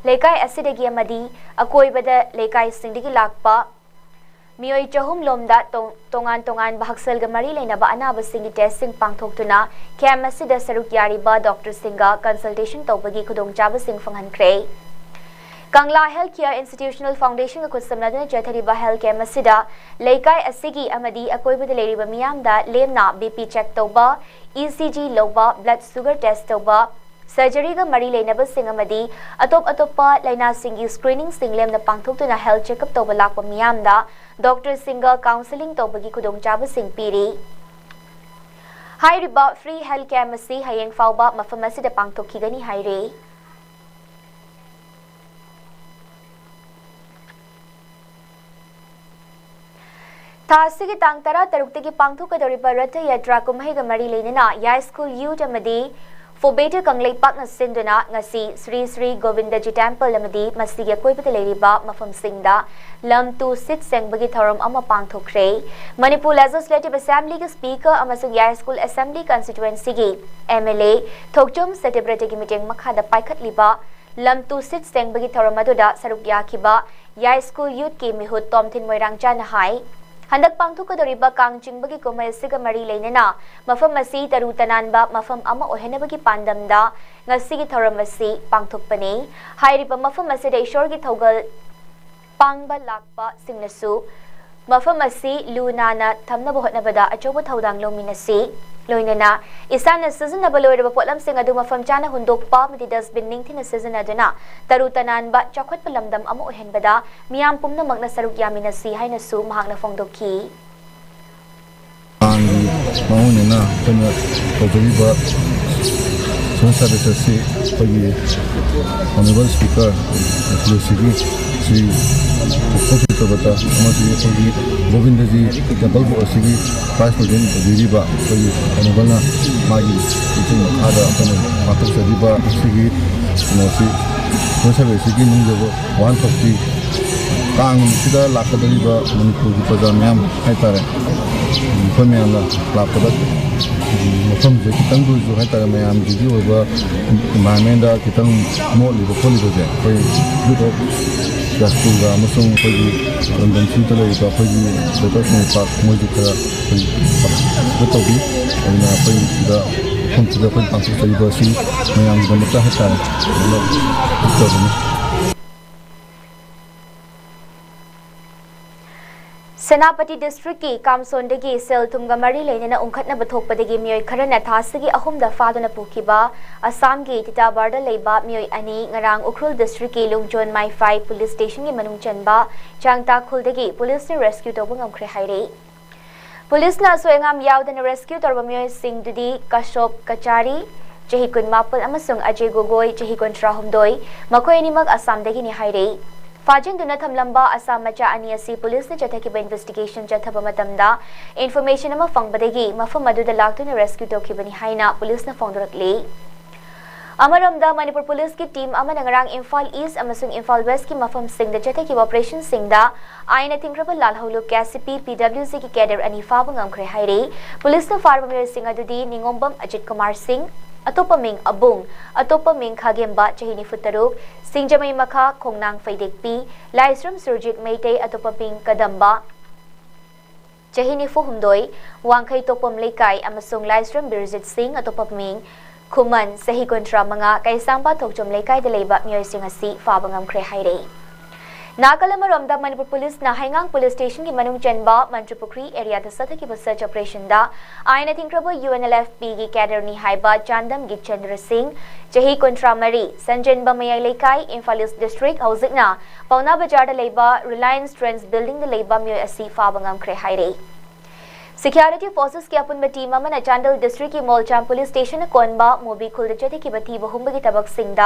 ꯂꯩꯀꯥꯏ ꯑꯁꯤꯗꯒꯤ ꯑꯃꯗꯤ ꯑꯀꯣꯏꯕꯗ ꯂꯩꯀꯥꯏꯁꯤꯡꯗꯒꯤ ꯂꯥꯛꯄ ꯃꯤꯑꯣꯏ ꯆꯍꯨꯝ ꯂꯣꯝꯗ ꯇꯣꯡ-, ꯇꯣꯉꯥꯟ ꯇꯣꯉꯥꯟꯕ ꯍꯛꯁꯦꯜꯒ ꯃꯔꯤ ꯂꯩꯅꯕ ꯑꯅꯥꯕꯁꯤꯡꯒꯤ ꯇꯦꯁꯁꯤꯡ ꯄꯥꯡꯊꯣꯛꯇꯨꯅ ꯀꯦꯝꯞ ꯑꯁꯤꯗ ꯁꯔꯨꯛ ꯌꯥꯔꯤꯕ ꯗꯣꯛꯇꯔꯁꯤꯡꯒ ꯀꯟꯁꯜꯇꯦꯁꯟ ꯇꯧꯕꯒꯤ ꯈꯨꯗꯣꯡꯆꯥꯕꯁꯤꯡ ꯐꯪꯍꯟꯈ꯭ꯔꯦ꯫ ꯀꯪꯂꯥ ꯍꯦꯜꯊ ꯀꯦꯌꯔ ꯏꯟꯁꯇꯤꯇ꯭ꯌꯨꯁꯅꯦꯜ ꯐꯥꯎꯟꯗꯦꯁꯟꯒ ꯈꯨꯠꯁꯝꯅꯗꯨꯅ ꯆꯠꯊꯔꯤꯕ ꯍꯦꯜꯊ ꯀꯦꯝꯞ ꯑꯁꯤꯗ ꯂꯩꯀꯥꯏ ꯑꯁꯤꯒꯤ ꯑꯃꯗꯤ ꯑꯀꯣꯏꯕꯗ ꯂꯩꯔꯤꯕ ꯃꯤꯌꯥꯝꯗ ꯂꯦꯝꯅ ꯕꯤ ꯄꯤ ꯆꯦꯛ ꯇꯧꯕ, ꯏ ꯁꯤ ꯖꯤ ꯂꯧꯕ, ꯕ꯭ꯂꯗ ꯁꯨꯒꯔ ꯇꯦꯁ ꯇꯧꯕ, ꯁꯔꯖꯔꯤꯒ ꯃꯔꯤ ꯂꯩꯅꯕꯁꯤꯡ ꯑꯃꯗꯤ ꯑꯇꯣꯞ ꯑꯇꯣꯞꯄ ꯂꯥꯏꯅꯥꯁꯤꯡꯒꯤ ꯁ꯭ꯀ꯭ꯔꯤꯅꯤꯡꯁꯤꯡ ꯂꯦꯝꯅ ꯄꯥꯡꯊꯣꯛꯇꯨꯅ ꯍꯦꯜꯊ ꯆꯦꯛꯑꯞ ꯇꯧꯕ ꯂꯥꯛꯄ ꯃꯤꯌꯥꯝꯗ ꯗꯣꯛꯇꯔꯁꯤꯡꯒ ꯀꯥꯎꯟꯁꯦꯂꯤꯡ ꯇꯧꯕꯒꯤ ꯈꯨꯗꯣꯡꯆꯥꯕꯁꯤꯡ ꯄꯤꯔꯤ꯫ ꯍꯥꯏꯔꯤꯕ ꯐ꯭ꯔꯤ ꯍꯦꯜꯊ ꯀꯦꯝꯞ ꯑꯁꯤ ꯍꯌꯦꯡ ꯐꯥꯎꯕ ꯃꯐꯝ ꯑꯁꯤꯗ ꯄꯥꯡꯊꯣꯛꯈꯤꯒꯅꯤ ꯍꯥꯏꯔꯤ꯫ ꯊꯥ ꯑꯁꯤꯒꯤ ꯇꯥꯡ ꯇꯔꯥ ꯇꯔꯨꯛꯇꯒꯤ ꯄꯥꯡꯊꯣꯛꯀꯗꯧꯔꯤꯕ ꯔꯊ ꯌꯥꯇ꯭ꯔꯥ ꯀꯨꯝꯍꯩꯒ ꯃꯔꯤ ꯂꯩꯅꯅ ꯌꯥꯏꯁ꯭ꯀꯨꯜ ꯌꯨꯊ ꯑꯃꯗꯤ ꯐꯣꯕꯦꯇ ꯀꯪꯂꯩꯄꯥꯛꯅ ꯁꯤꯟꯗꯨꯅ ꯉꯁꯤ ꯁ꯭ꯔꯤ ꯁ꯭ꯔꯤ ꯒꯣꯕꯤꯟꯗꯖꯤ ꯇꯦꯝꯄꯜ ꯑꯃꯗꯤ ꯃꯁꯤꯒꯤ ꯑꯀꯣꯏꯕꯗ ꯂꯩꯔꯤꯕ ꯃꯐꯝꯁꯤꯡꯗ ꯂꯝ ꯇꯨ ꯁꯤꯠ ꯁꯦꯡꯕꯒꯤ ꯊꯧꯔꯝ ꯑꯃ ꯄꯥꯡꯊꯣꯛꯈ꯭ꯔꯦ꯫ ꯃꯅꯤꯄꯨꯔ ꯂꯦꯖꯤꯁꯂꯦꯇꯤꯚ ꯑꯦꯁꯦꯝꯕ꯭ꯂꯤꯒꯤ ꯁ꯭ꯄꯤꯀꯔ ꯑꯃꯁꯨꯡ ꯌꯥꯏꯁ꯭ꯀꯨꯜ ꯑꯦꯁꯦꯝꯕ꯭ꯂꯤ ꯀꯟꯁꯇꯤꯇ꯭ꯋꯦꯟꯁꯤꯒꯤ ꯑꯦꯝ ꯑꯦꯜ ꯑꯦ ꯊꯣꯛꯆꯣꯝ ꯁꯇ꯭ꯌꯕ꯭ꯔꯇꯒꯤ ꯃꯤꯠꯌꯦꯡ ꯃꯈꯥꯗ ꯄꯥꯏꯈꯠꯂꯤꯕ ꯂꯝ ꯇꯨ ꯁꯤꯠ ꯁꯦꯡꯕꯒꯤ ꯊꯧꯔꯝ ꯑꯗꯨꯗ ꯁꯔꯨꯛ ꯌꯥꯈꯤꯕ ꯌꯥꯏꯁ꯭ꯀꯨꯜ ꯌꯨꯠꯀꯤ ꯃꯤꯍꯨꯠ ꯇꯣꯝꯊꯤꯟ ꯃꯣꯏꯔꯥꯡꯆꯥꯅ ꯍꯥꯏ, ꯍꯟꯗꯛ ꯄꯥꯡꯊꯣꯛꯀꯗꯧꯔꯤꯕ ꯀꯥꯡ ꯆꯤꯡꯕꯒꯤ ꯀꯨꯝꯍꯩ ꯑꯁꯤꯒ ꯃꯔꯤ ꯂꯩꯅꯅ ꯃꯐꯝ ꯑꯁꯤ ꯇꯔꯨ ꯇꯅꯥꯟꯕ ꯃꯐꯝ ꯑꯃ ꯑꯣꯏꯍꯟꯅꯕꯒꯤ ꯄꯥꯟꯗꯝꯗ ꯉꯁꯤꯒꯤ ꯊꯧꯔꯝ ꯑꯁꯤ ꯄꯥꯡꯊꯣꯛꯄꯅꯤ꯫ ꯍꯥꯏꯔꯤꯕ ꯃꯐꯝ ꯑꯁꯤꯗ ꯏꯁꯣꯔꯒꯤ ꯊꯧꯒꯜ ꯄꯥꯡꯕ ꯂꯥꯛꯄꯁꯤꯡꯅꯁꯨ ꯃꯐꯝ ꯑꯁꯤ ꯂꯨ ꯅꯥꯟꯅ ꯊꯝꯅꯕ ꯍꯣꯠꯅꯕꯗ ꯑꯆꯧꯕ ꯊꯧꯗꯥꯡ ꯂꯧꯃꯤꯟꯅꯁꯤ꯫ ꯂꯣꯏꯅꯅ ꯏꯁꯥꯅ ꯁꯤꯖꯤꯟꯅꯕ ꯂꯣꯏꯔꯕ ꯄꯣꯠꯂꯝꯁꯤꯡ ꯑꯗꯨ ꯃꯐꯝ ꯆꯥꯅ ꯍꯨꯟꯗꯣꯛꯄ ꯑꯃꯗꯤ ꯗꯁꯕꯤꯟ ꯅꯤꯡꯊꯤꯅ ꯁꯤꯖꯤꯟꯅꯗꯨꯅ ꯇꯔꯨ ꯇꯅꯥꯟꯕ ꯆꯥꯎꯈꯠꯄ ꯂꯝꯗꯝ ꯑꯃ ꯑꯣꯏꯍꯟꯕꯗ ꯃꯤꯌꯥꯝ ꯄꯨꯝꯅꯃꯛꯅ ꯁꯔꯨꯛ ꯌꯥꯃꯤꯟꯅꯁꯤ ꯍꯥꯏꯅꯁꯨ ꯃꯍꯥꯛꯅ ꯐꯣꯡꯗꯣꯛꯈꯤ꯫ ꯀꯥꯡꯒꯤ ꯃꯥꯡꯑꯣꯏꯅꯅ ꯑꯩꯈꯣꯏꯅ ꯇꯧꯖꯔꯤꯕ ꯁꯣꯁꯦꯜ ꯁꯥꯔꯚꯤꯁ ꯑꯁꯤ ꯑꯩꯈꯣꯏꯒꯤ ꯑꯣꯅꯔꯦꯕꯜ ꯁ꯭ꯄꯤꯀꯔ ꯑꯦꯁ ꯁꯤꯒꯤ ꯁ꯭ꯔꯤ ꯇꯣꯞꯆꯣꯝ ꯁꯇ꯭ꯌꯕ꯭ꯔꯇ ꯑꯃꯗꯤ ꯑꯩꯈꯣꯏꯒꯤ ꯒꯣꯕꯤꯟꯗꯖꯤ ꯇꯦꯝꯄꯜ ꯕꯣꯔꯗ ꯑꯁꯤꯒꯤ ꯚꯥꯏꯁ ꯄ꯭ꯔꯦꯁꯤꯗꯦꯟ ꯑꯣꯏꯕꯤꯔꯤꯕ ꯑꯩꯈꯣꯏꯒꯤ ꯑꯣꯅꯔꯦꯕꯜꯅ ꯃꯥꯒꯤ ꯏꯊꯤꯜ ꯃꯈꯥꯗ ꯑꯩꯈꯣꯏꯅ ꯄꯥꯡꯊꯣꯛꯆꯔꯤꯕ ꯑꯁꯤꯒꯤ ꯀꯩꯅꯣꯁꯤ ꯁꯣꯁꯦꯜ ꯁꯥꯔꯚꯤꯁ ꯑꯁꯤꯒꯤ ꯅꯤꯡꯖꯕ ꯋꯥꯍꯟꯊꯣꯛꯇꯤ ꯀꯥꯡ ꯅꯨꯃꯤꯠꯁꯤꯗ ꯂꯥꯛꯀꯗꯧꯔꯤꯕ ꯃꯅꯤꯄꯨꯔꯒꯤ ꯄ꯭ꯔꯖꯥ ꯃꯌꯥꯝ ꯍꯥꯏꯇꯥꯔꯦ, ꯑꯩꯈꯣꯏ ꯃꯌꯥꯝꯅ ꯂꯥꯛꯄꯗ ꯃꯐꯝꯁꯦ ꯈꯤꯇꯪꯗ ꯑꯣꯏꯔꯁꯨ ꯍꯥꯏꯇꯥꯔꯦ, ꯃꯌꯥꯝꯁꯤꯒꯤ ꯑꯣꯏꯕ ꯏꯟꯚꯥꯏꯔꯣꯟꯃꯦꯟꯗ ꯈꯤꯇꯪ ꯃꯣꯠꯂꯤꯕ ꯈꯣꯠꯂꯤꯕꯁꯦ ꯑꯩꯈꯣꯏ ꯌꯨꯠ ꯑꯣꯐ ꯌꯥꯏꯁ꯭ꯀꯨꯜꯒ ꯑꯃꯁꯨꯡ ꯑꯩꯈꯣꯏꯒꯤ ꯂꯝꯗꯝꯁꯤꯗ ꯂꯩꯔꯤꯕ ꯑꯩꯈꯣꯏꯒꯤ ꯒ꯭ꯔꯦꯇꯔ ꯈꯣꯡꯖꯣꯝ ꯄꯥꯔꯛ ꯃꯣꯏꯁꯨ ꯈꯔ ꯑꯩꯈꯣꯏ ꯁꯞꯄꯣꯔꯠ ꯇꯧꯕꯤ꯫ ꯑꯗꯨꯅ ꯑꯩꯈꯣꯏ ꯁꯤꯗ ꯃꯐꯝꯁꯤꯗ ꯑꯩꯈꯣꯏ ꯄꯥꯡꯊꯣꯛꯆꯔꯤꯕ ꯑꯁꯤ ꯃꯌꯥꯝꯒꯤꯗꯃꯛꯇ ꯍꯥꯏꯇꯥꯔꯦ ꯑꯗꯨꯅ ꯇꯧꯕꯅꯤ꯫ ꯁꯦꯅꯥꯄꯇꯤ ꯗꯤꯁꯇ꯭ꯔꯤꯛꯀꯤ ꯀꯥꯝꯁꯣꯟꯗꯒꯤ ꯁꯦꯜ ꯊꯨꯝꯒ ꯃꯔꯤ ꯂꯩꯅꯅ ꯎꯪꯈꯠꯅꯕ ꯊꯣꯛꯄꯗꯒꯤ ꯃꯤꯑꯣꯏ ꯈꯔꯅ ꯊꯥ ꯑꯁꯤꯒꯤ ꯑꯍꯨꯝꯗ ꯐꯥꯗꯨꯅ ꯄꯨꯈꯤꯕ ꯑꯁꯥꯝꯒꯤ ꯇꯤꯇꯥꯕꯥꯔꯗ ꯂꯩꯕ ꯃꯤꯑꯣꯏ ꯑꯅꯤ ꯉꯔꯥꯡ ꯎꯈ꯭ꯔꯨꯜ ꯗꯤꯁꯇ꯭ꯔꯤꯛꯀꯤ ꯂꯨꯡꯖꯣꯟ ꯃꯥꯏꯐꯥꯏ ꯄꯨꯂꯤꯁ ꯁ꯭ꯇꯦꯁꯟꯒꯤ ꯃꯅꯨꯡ ꯆꯟꯕ ꯆꯥꯡꯇꯥꯈꯨꯜꯗꯒꯤ ꯄꯨꯂꯤꯁꯅ ꯔꯦꯁꯀ꯭ꯌꯨ ꯇꯧꯕ ꯉꯝꯈ꯭ꯔꯦ ꯍꯥꯏꯔꯤ꯫ ꯄꯨꯂꯤꯁꯅ ꯑꯁꯣꯏ ꯑꯉꯥꯝ ꯌꯥꯎꯗꯅ ꯔꯦꯁꯀ꯭ꯌꯨ ꯇꯧꯔꯕ ꯃꯤꯑꯣꯏꯁꯤꯡꯗꯨꯗꯤ ꯀꯁꯣꯞ ꯀꯆꯥꯔꯤ, ꯆꯍꯤ ꯀꯨꯟꯃꯥꯄꯜ, ꯑꯃꯁꯨꯡ ꯑꯖꯦ ꯒꯣꯒꯣꯏ, ꯆꯍꯤ ꯀꯨꯟꯊ꯭ꯔꯥꯍꯨꯝꯗꯣꯏ, ꯃꯈꯣꯏ ꯑꯅꯤꯃꯛ ꯑꯁꯥꯝꯗꯒꯤꯅꯤ ꯍꯥꯏꯔꯤ꯫ ꯄꯥꯖꯤꯟꯗꯨꯅ ꯊꯝꯂꯝꯕ ꯑꯁꯥꯝ ꯃꯆꯥ ꯑꯅꯤ ꯑꯁꯤ ꯄꯨꯂꯤꯁꯅ ꯆꯠꯊꯈꯤꯕ ꯏꯟꯚꯦꯁꯇꯤꯒꯦꯁꯟ ꯆꯠꯊꯕ ꯃꯇꯝꯗ ꯏꯟꯐꯣꯔꯃꯦꯁꯟ ꯑꯃ ꯐꯪꯕꯗꯒꯤ ꯃꯐꯝ ꯑꯗꯨꯗ ꯂꯥꯛꯇꯨꯅ ꯔꯦꯁꯀ꯭ꯌꯨ ꯇꯧꯈꯤꯕꯅꯤ ꯍꯥꯏꯅ ꯄꯨꯂꯤꯁꯅ ꯐꯣꯡꯗꯣꯔꯛꯂꯤ꯫ ꯑꯃꯔꯣꯝꯗ, ꯃꯅꯤꯄꯨꯔ ꯄꯨꯂꯤꯁꯀꯤ ꯇꯤꯝ ꯑꯃꯅ ꯉꯔꯥꯡ ꯏꯝꯐꯥꯜ ꯏꯁ ꯑꯃꯁꯨꯡ ꯏꯝꯐꯥꯜ ꯋꯦꯁꯀꯤ ꯃꯐꯝꯁꯤꯡꯗ ꯆꯠꯊꯈꯤꯕ ꯑꯣꯄꯔꯦꯁꯟꯁꯤꯡꯗ ꯑꯥꯏꯟꯅ ꯊꯤꯡꯈ꯭ꯔꯕ ꯂꯥꯜꯍꯧꯂꯨꯞ ꯀꯦ ꯁꯤ ꯄꯤ, ꯄꯤ ꯗꯕ꯭ꯂꯤꯎ ꯖꯤꯒꯤ ꯀꯦꯗꯔ ꯑꯅꯤ ꯐꯥꯕ ꯉꯝꯈ꯭ꯔꯦ ꯍꯥꯏꯔꯤ꯫ ꯄꯨꯂꯤꯁꯅ ꯐꯥꯔꯕ ꯃꯤꯑꯣꯏꯁꯤꯡ ꯑꯗꯨꯗꯤ ꯅꯤꯉꯣꯝꯕꯝ ꯑꯖꯤꯠ ꯀꯨꯃꯥꯔ ꯁꯤꯡ, ꯑꯇꯣꯞꯄ ꯃꯤꯡ ꯑꯕꯨꯡ, ꯑꯇꯣꯞꯄ ꯃꯤꯡ ꯈꯥꯒꯦꯝꯕ, ꯆꯍꯤ ꯅꯤꯐꯨ ꯇꯔꯨꯛ, ꯁꯤꯡꯖꯃꯩ ꯃꯈꯥ, ꯈꯣꯡꯅꯥꯡ ꯐꯩꯗꯦꯛꯄꯤ, ꯂꯥꯏꯁ꯭ꯔꯝ ꯁꯨꯔꯖꯤꯠ ꯃꯩꯇꯩ, ꯑꯇꯣꯞꯄ ꯃꯤꯡ ꯀꯗꯝꯕ, ꯆꯍꯤ ꯅꯤꯐꯨ ꯍꯨꯝꯗꯣꯏ, ꯋꯥꯡꯈꯩ ꯇꯣꯛꯄꯝ ꯂꯩꯀꯥꯏ, ꯑꯃꯁꯨꯡ ꯂꯥꯏꯁ꯭ꯔꯝ ꯕꯤꯔꯖꯤꯠ ꯁꯤꯡ, ꯑꯇꯣꯞꯄ ꯃꯤꯡ ꯈꯨꯃꯟ, ꯆꯍꯤ ꯀꯨꯟꯊ꯭ꯔꯥ ꯃꯉꯥ, ꯀꯩꯁꯥꯝꯄꯥꯠ ꯊꯣꯛꯆꯣꯝ ꯂꯩꯀꯥꯏꯗ ꯂꯩꯕ ꯃꯤꯑꯣꯏꯁꯤꯡ ꯑꯁꯤ ꯐꯥꯕ ꯉꯝꯈ꯭ꯔꯦ ꯍꯥꯏꯔꯦ꯫ ꯅꯥꯀꯜ ꯑꯃꯔꯣꯝꯗ, ꯃꯅꯤꯄꯨꯔ ꯄꯨꯂꯤꯁꯅ ꯍꯩꯉꯥꯡ ꯄꯨꯂꯤꯁ ꯁ꯭ꯇꯦꯁꯟꯒꯤ ꯃꯅꯨꯡ ꯆꯟꯕ ꯃꯟꯇ꯭ꯔꯤꯄꯨꯈ꯭ꯔꯤ ꯑꯦꯔꯤꯌꯥꯗ ꯆꯠꯊꯈꯤꯕ ꯁꯔꯆ ꯑꯣꯄꯔꯦꯁꯟꯗ ꯑꯥꯏꯟꯅ ꯊꯤꯡꯈ꯭ꯔꯕ ꯌꯨ ꯑꯦꯟ ꯑꯦꯜ ꯑꯦꯐ ꯄꯤꯒꯤ ꯀꯦꯗꯔꯅꯤ ꯍꯥꯏꯕ ꯆꯥꯟꯗꯝꯒꯤ ꯆꯟꯗ꯭ꯔ ꯁꯤꯡ, ꯆꯍꯤ ꯀꯨꯟꯊ꯭ꯔꯥ ꯃꯔꯤ, ꯁꯟꯖꯦꯟꯕꯝ ꯃꯌꯥꯏ ꯂꯩꯀꯥꯏ, ꯏꯝꯐꯥꯜ ꯏꯁ ꯗꯤꯁꯇ꯭ꯔꯤꯛ, ꯍꯧꯖꯤꯛꯅ ꯄꯥꯎꯅꯥ ꯕꯖꯥꯔꯗ ꯂꯩꯕ ꯔꯤꯂꯥꯌꯟꯁ ꯇ꯭ꯔꯦꯟꯁ ꯕꯤꯜꯗꯤꯡꯗ ꯂꯩꯕ ꯃꯤꯑꯣꯏ ꯑꯁꯤ ꯐꯥꯕ ꯉꯝꯈ꯭ꯔꯦ ꯍꯥꯏꯔꯦ꯫ ꯁꯦꯀ꯭ꯌꯨꯔꯤꯇꯤ ꯐꯣꯔꯁꯦꯁꯀꯤ ꯑꯄꯨꯟꯕ ꯇꯤꯝ ꯑꯃꯅ ꯆꯥꯟꯗꯦꯜ ꯗꯤꯁꯇ꯭ꯔꯤꯛꯀꯤ ꯃꯣꯜꯆꯥꯝ ꯄꯨꯂꯤꯁ ꯁ꯭ꯇꯦꯁꯟꯅ ꯀꯣꯟꯕ ꯃꯣꯕꯤ ꯈꯨꯜꯗ ꯆꯠꯊꯈꯤꯕ ꯊꯤꯕ ꯍꯨꯝꯕꯒꯤ ꯊꯕꯛꯁꯤꯡꯗ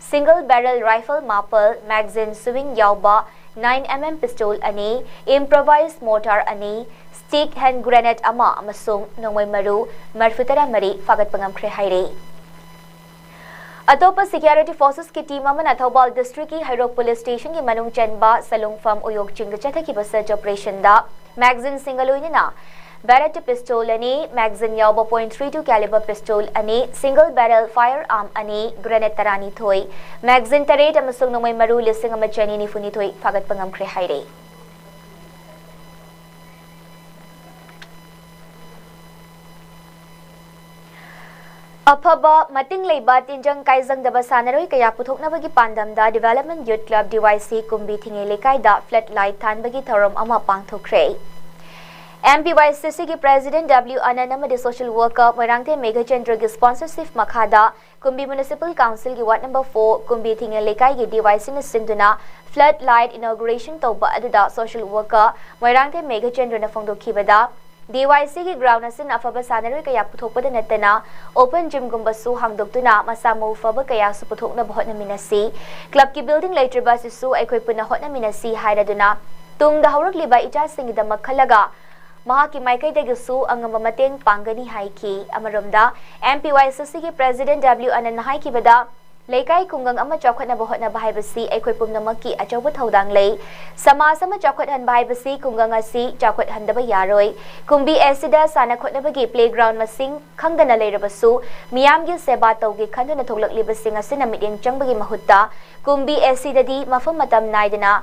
ꯁꯤꯡꯒꯜ ꯕꯦꯔꯦꯜ ꯔꯥꯏꯐꯜ ꯃꯥꯄꯜ, ꯃꯦꯒꯥꯖꯤꯟ ꯁ꯭ꯋꯤꯡ ꯌꯥꯎꯕ ꯅꯥꯏꯟ ꯑꯦꯝ ꯑꯦꯝ ꯄꯤꯁꯇꯣꯜ ꯑꯅꯤ, ꯏꯝꯄ꯭ꯔꯣꯚꯥꯏꯖ ꯃꯣꯔꯇꯥꯔ ꯑꯅꯤ, ꯁ꯭ꯇꯤꯛ ꯍꯦꯟ ꯒ꯭ꯔꯦꯅꯦꯗ ꯑꯃ ꯑꯃꯁꯨꯡ ꯅꯣꯡꯃꯩ ꯃꯔꯨ ꯃꯔꯤꯐꯨ ꯇꯔꯥ ꯃꯔꯤ ꯐꯥꯒꯠꯄ ꯉꯝꯈ꯭ꯔꯦ ꯍꯥꯏꯔꯦ꯫ ꯑꯇꯣꯞꯄ ꯁꯦꯀ꯭ꯌꯨꯔꯤꯇꯤ ꯐꯣꯔꯁꯦꯁꯀꯤ ꯇꯤꯝ ꯑꯃꯅ ꯊꯧꯕꯥꯜ ꯗꯤꯁꯇ꯭ꯔꯤꯛꯀꯤ ꯍꯩꯔꯣꯛ ꯄꯨꯂꯤꯁ ꯁ꯭ꯇꯦꯁꯟꯒꯤ ꯃꯅꯨꯡ ꯆꯟꯕ ꯁꯂꯨꯡꯐꯝ ꯎꯌꯣꯛ ꯆꯤꯡꯗ ꯆꯠꯊꯈꯤꯕ ꯁꯔꯆ ꯑꯣꯄꯔꯦꯁꯟꯗ ꯃꯦꯒꯥꯖꯤꯟꯁꯤꯡꯒ ꯂꯣꯏꯅꯅ ꯕꯦꯔꯦꯇꯥ ꯄꯤꯁꯇꯣꯜ ꯑꯅꯤ, ꯃꯦꯒꯥꯖꯤꯟ ꯌꯥꯎꯕ ꯄꯣꯏꯟꯠ ꯊ꯭ꯔꯤ ꯇꯨ ꯀꯦꯂꯤꯕꯔ ꯄꯤꯁꯇꯣꯜ ꯑꯅꯤ, ꯁꯤꯡꯒꯜ ꯕꯦꯔꯦꯜ ꯐꯥꯌꯔ ꯑꯥꯔꯝ ꯑꯅꯤ, ꯒ꯭ꯔꯦꯅꯦꯗ ꯇꯔꯥꯅꯤꯊꯣꯏ, ꯃꯦꯒꯥꯖꯤꯟ ꯇꯔꯦꯠ ꯑꯃꯁꯨꯡ ꯅꯣꯡꯃꯩ ꯃꯔꯨ ꯂꯤꯁꯤꯡ ꯑꯃ ꯆꯅꯤ ꯅꯤꯐꯨ ꯅꯤꯊꯣꯏ ꯐꯥꯒꯠꯄ ꯉꯝꯈ꯭ꯔꯦ ꯍꯥꯏꯔꯦ꯫ ꯑꯐꯕ, ꯃꯇꯤꯡ ꯂꯩꯕ, ꯇꯤꯟꯖꯪ ꯀꯥꯏꯖꯪꯗꯕ ꯁꯥꯟꯅꯔꯣꯏ ꯀꯌꯥ ꯄꯨꯊꯣꯛꯅꯕꯒꯤ ꯄꯥꯟꯗꯝꯗ Development Youth Club, D Y C, ꯀꯨꯝꯕꯤ ꯊꯤꯡꯉꯩ ꯂꯩꯀꯥꯏꯗ flood light ꯊꯥꯟꯕꯒꯤ ꯊꯧꯔꯝ ꯑꯃ ꯄꯥꯡꯊꯣꯛꯈ꯭ꯔꯦ꯫ M P Y C C ꯒꯤ President W ꯑꯅꯟ ꯑꯃꯗꯤ social worker ꯃꯣꯏꯔꯥꯡꯊꯦꯝ ꯃꯦꯘꯆꯟꯗ꯭ꯔꯒꯤ sponsorship ꯃꯈꯥꯗ ꯀꯨꯝꯕꯤ Municipal Council ꯒꯤ ward number four ꯀꯨꯝꯕꯤ ꯊꯤꯡꯉꯩ ꯂꯩꯀꯥꯏꯒꯤ D Y C ꯅ ꯁꯤꯟꯗꯨꯅ flood light inauguration ꯇꯧꯕ ꯑꯗꯨꯗ social worker ꯃꯣꯏꯔꯥꯡꯊꯦꯝ ꯃꯦꯘꯆꯟꯗ꯭ꯔꯅ ꯐꯣꯡꯗꯣꯛꯈꯤꯕꯗ, DYCꯒꯤ ground ꯑꯁꯤꯅ ꯑꯐꯕ ꯁꯥꯟꯅꯔꯣꯏ ꯀꯌꯥ ꯄꯨꯊꯣꯛꯄꯗ ꯅꯠꯇꯅ open gymꯒꯨꯝꯕꯁꯨ ꯍꯥꯡꯗꯣꯛꯇꯨꯅ ꯃꯁꯥ ꯃꯎ ꯐꯕ ꯀꯌꯥꯁꯨ ꯄꯨꯊꯣꯛꯅꯕ ꯍꯣꯠꯅꯃꯤꯟꯅꯁꯤ꯫ Clubꯀꯤ building ꯂꯩꯇ꯭ꯔꯤꯕ ꯑꯁꯤꯁꯨ ꯑꯩꯈꯣꯏ ꯄꯨꯟꯅ ꯍꯣꯠꯅꯃꯤꯟꯅꯁꯤ ꯍꯥꯏꯔꯗꯨꯅ ꯇꯨꯡꯗ ꯍꯧꯔꯛꯂꯤꯕ ꯏꯆꯥꯁꯤꯡꯒꯤꯗꯃꯛ ꯈꯜꯂꯒ ꯃꯍꯥꯛꯀꯤ ꯃꯥꯏꯀꯩꯗꯒꯤꯁꯨ ꯑꯉꯝꯕ ꯃꯇꯦꯡ ꯄꯥꯡꯒꯅꯤ ꯍꯥꯏꯈꯤ꯫ ꯑꯃꯔꯣꯝꯗ, MPYCCꯒꯤ president W ꯑꯅꯟꯅ ꯍꯥꯏꯈꯤꯕꯗ, ꯂꯩꯀꯥꯏ ꯈꯨꯡꯒꯪ ꯑꯃ ꯆꯥꯎꯈꯠꯅꯕ ꯍꯣꯠꯅꯕ ꯍꯥꯏꯕꯁꯤ ꯑꯩꯈꯣꯏ ꯄꯨꯝꯅꯃꯛꯀꯤ ꯑꯆꯧꯕ ꯊꯧꯗꯥꯡ ꯂꯩ꯫ ꯁꯃꯥꯖ ꯑꯃ ꯆꯥꯎꯈꯠꯍꯟꯕ ꯍꯥꯏꯕꯁꯤ ꯈꯨꯡꯒꯪ ꯑꯁꯤ ꯆꯥꯎꯈꯠꯍꯟꯗꯕ ꯌꯥꯔꯣꯏ꯫ ꯀꯨꯝꯕꯤ ꯑꯁꯤꯗ ꯁꯥꯟꯅ ꯈꯣꯠꯅꯕꯒꯤ playground ꯃꯁꯤꯡ ꯈꯪꯗꯅ ꯂꯩꯔꯕꯁꯨ, ꯃꯤꯌꯥꯝꯒꯤ ꯁꯦꯕꯥ ꯇꯧꯒꯦ ꯈꯟꯗꯨꯅ ꯊꯣꯛꯂꯛꯂꯤꯕꯁꯤꯡ ꯑꯁꯤꯅ ꯃꯤꯠꯌꯦꯡ ꯆꯪꯕꯒꯤ ꯃꯍꯨꯠꯇ, ꯀꯨꯝꯕꯤ ꯑꯁꯤꯗꯗꯤ ꯃꯐꯝ ꯃꯇꯝ ꯅꯥꯏꯗꯅ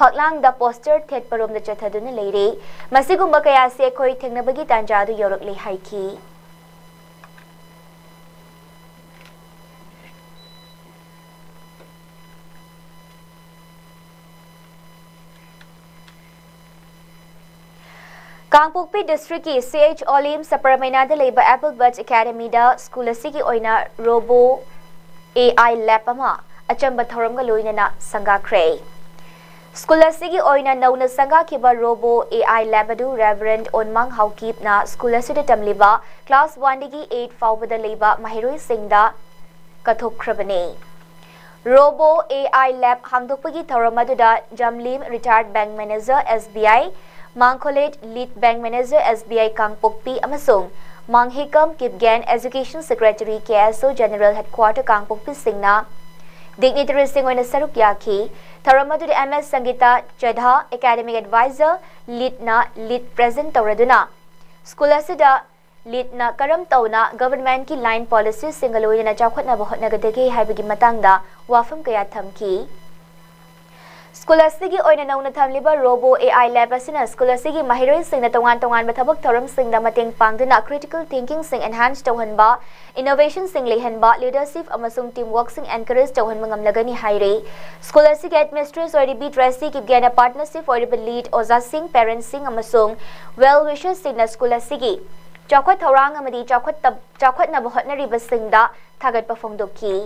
ꯐꯛꯂꯥꯡꯗ poster ꯊꯦꯠꯄꯔꯣꯝꯗ ꯆꯠꯊꯗꯨꯅ ꯂꯩꯔꯦ꯫ ꯃꯁꯤꯒꯨꯝꯕ ꯀꯌꯥ ꯑꯁꯤ ꯑꯩꯈꯣꯏ ꯊꯦꯡꯅꯕꯒꯤ ꯇꯥꯟꯖꯥ ꯑꯗꯨ ꯌꯧꯔꯛꯂꯦ ꯍꯥꯏꯈꯤ꯫ ꯀꯥꯡꯄꯣꯛꯄꯤ districtꯀꯤ CH Olim's Upper Meinaꯗ ꯂꯩꯕ Apple Buds Academyꯗ school ꯑꯁꯤꯒꯤ ꯑꯣꯏꯅ Robo AI lab ꯑꯃ ꯑꯆꯝꯕ ꯊꯧꯔꯝꯒ ꯂꯣꯏꯅꯅ ꯁꯪꯒꯥꯈ꯭ꯔꯦ꯫ School ꯑꯁꯤꯒꯤ ꯑꯣꯏꯅ ꯅꯧꯅ ꯁꯪꯒꯥꯈꯤꯕ Robo AI lab ꯑꯗꯨ Reverend ꯑꯣꯟꯃꯥꯡ ꯍꯥꯎꯀꯤꯞꯅ school ꯑꯁꯤꯗ ꯇꯝꯂꯤꯕ class oneꯗꯒꯤ eight ꯐꯥꯎꯕꯗ ꯂꯩꯕ ꯃꯍꯩꯔꯣꯏꯁꯤꯡꯗ ꯀꯠꯊꯣꯛꯈ꯭ꯔꯕꯅꯤ꯫ Robo AI lab ꯍꯥꯡꯗꯣꯛꯄꯒꯤ ꯊꯧꯔꯝ ꯑꯗꯨꯗ ꯖꯝꯂꯤꯝ, retired bank manager, SBI, ꯃꯥꯡꯈꯣꯂꯦꯠ, lead bank manager, SBI ꯀꯥꯡꯄꯣꯛꯄꯤ, ꯑꯃꯁꯨꯡ ꯃꯥꯡꯍꯤꯀꯝ Kipgen, education secretary, KSO General Headquarter ꯀꯥꯡꯄꯣꯛꯄꯤꯁꯤꯡꯅ dignitaryꯁꯤꯡ ꯑꯣꯏꯅ ꯁꯔꯨꯛ ꯌꯥꯈꯤ꯫ ꯊꯧꯔꯝ ꯑꯗꯨꯗ MS ꯁꯪꯒꯤꯇꯥ ꯆꯦꯙꯥ, academic advisor, leadꯅ lead present ꯇꯧꯔꯗꯨꯅ school ꯑꯁꯤꯗ leadꯅ ꯀꯔꯝ ꯇꯧꯅ governmentꯀꯤ line policyꯁꯤꯡꯒ ꯂꯣꯏꯅꯅ ꯆꯥꯎꯈꯠꯅꯕ ꯍꯣꯠꯅꯒꯗꯒꯦ ꯍꯥꯏꯕꯒꯤ ꯃꯇꯥꯡꯗ ꯋꯥꯐꯝ ꯀꯌꯥ ꯊꯝꯈꯤ꯫ School ꯑꯁꯤꯒꯤ ꯑꯣꯏꯅ ꯅꯧꯅ ꯊꯝꯂꯤꯕ Robo AI lab ꯑꯁꯤꯅ school ꯑꯁꯤꯒꯤ ꯃꯍꯩꯔꯣꯏꯁꯤꯡꯅ ꯇꯣꯉꯥꯟ ꯇꯣꯉꯥꯟꯕ ꯊꯕꯛ ꯊꯧꯔꯝꯁꯤꯡꯗ ꯃꯇꯦꯡ ꯄꯥꯡꯗꯨꯅ critical thinkingꯁꯤꯡ enhance ꯇꯧꯍꯟꯕ, innovationꯁꯤꯡ ꯂꯩꯍꯟꯕ, leadership ꯑꯃꯁꯨꯡ teamworkꯁꯤꯡ encourage ꯇꯧꯍꯟꯕ ꯉꯝꯂꯒꯅꯤ ꯍꯥꯏꯔꯤ꯫ School ꯑꯁꯤꯒꯤ administrator ꯑꯣꯏꯔꯤꯕꯤ ꯇ꯭ꯔꯦꯁꯤ ꯀꯤꯞꯒꯦꯟꯅ partnership ꯑꯣꯏꯔꯤꯕ lead, ꯑꯣꯖꯥꯁꯤꯡ, parentsꯁꯤꯡ ꯑꯃꯁꯨꯡ well wishersꯁꯤꯡꯅ school ꯑꯁꯤꯒꯤ ꯆꯥꯎꯈꯠ ꯊꯧꯔꯥꯡ ꯑꯃꯗꯤ ꯆꯥꯎꯈꯠꯇ-, ꯆꯥꯎꯈꯠꯅꯕ ꯍꯣꯠꯅꯔꯤꯕꯁꯤꯡꯗ ꯊꯥꯒꯠꯄ ꯐꯣꯡꯗꯣꯛꯈꯤ꯫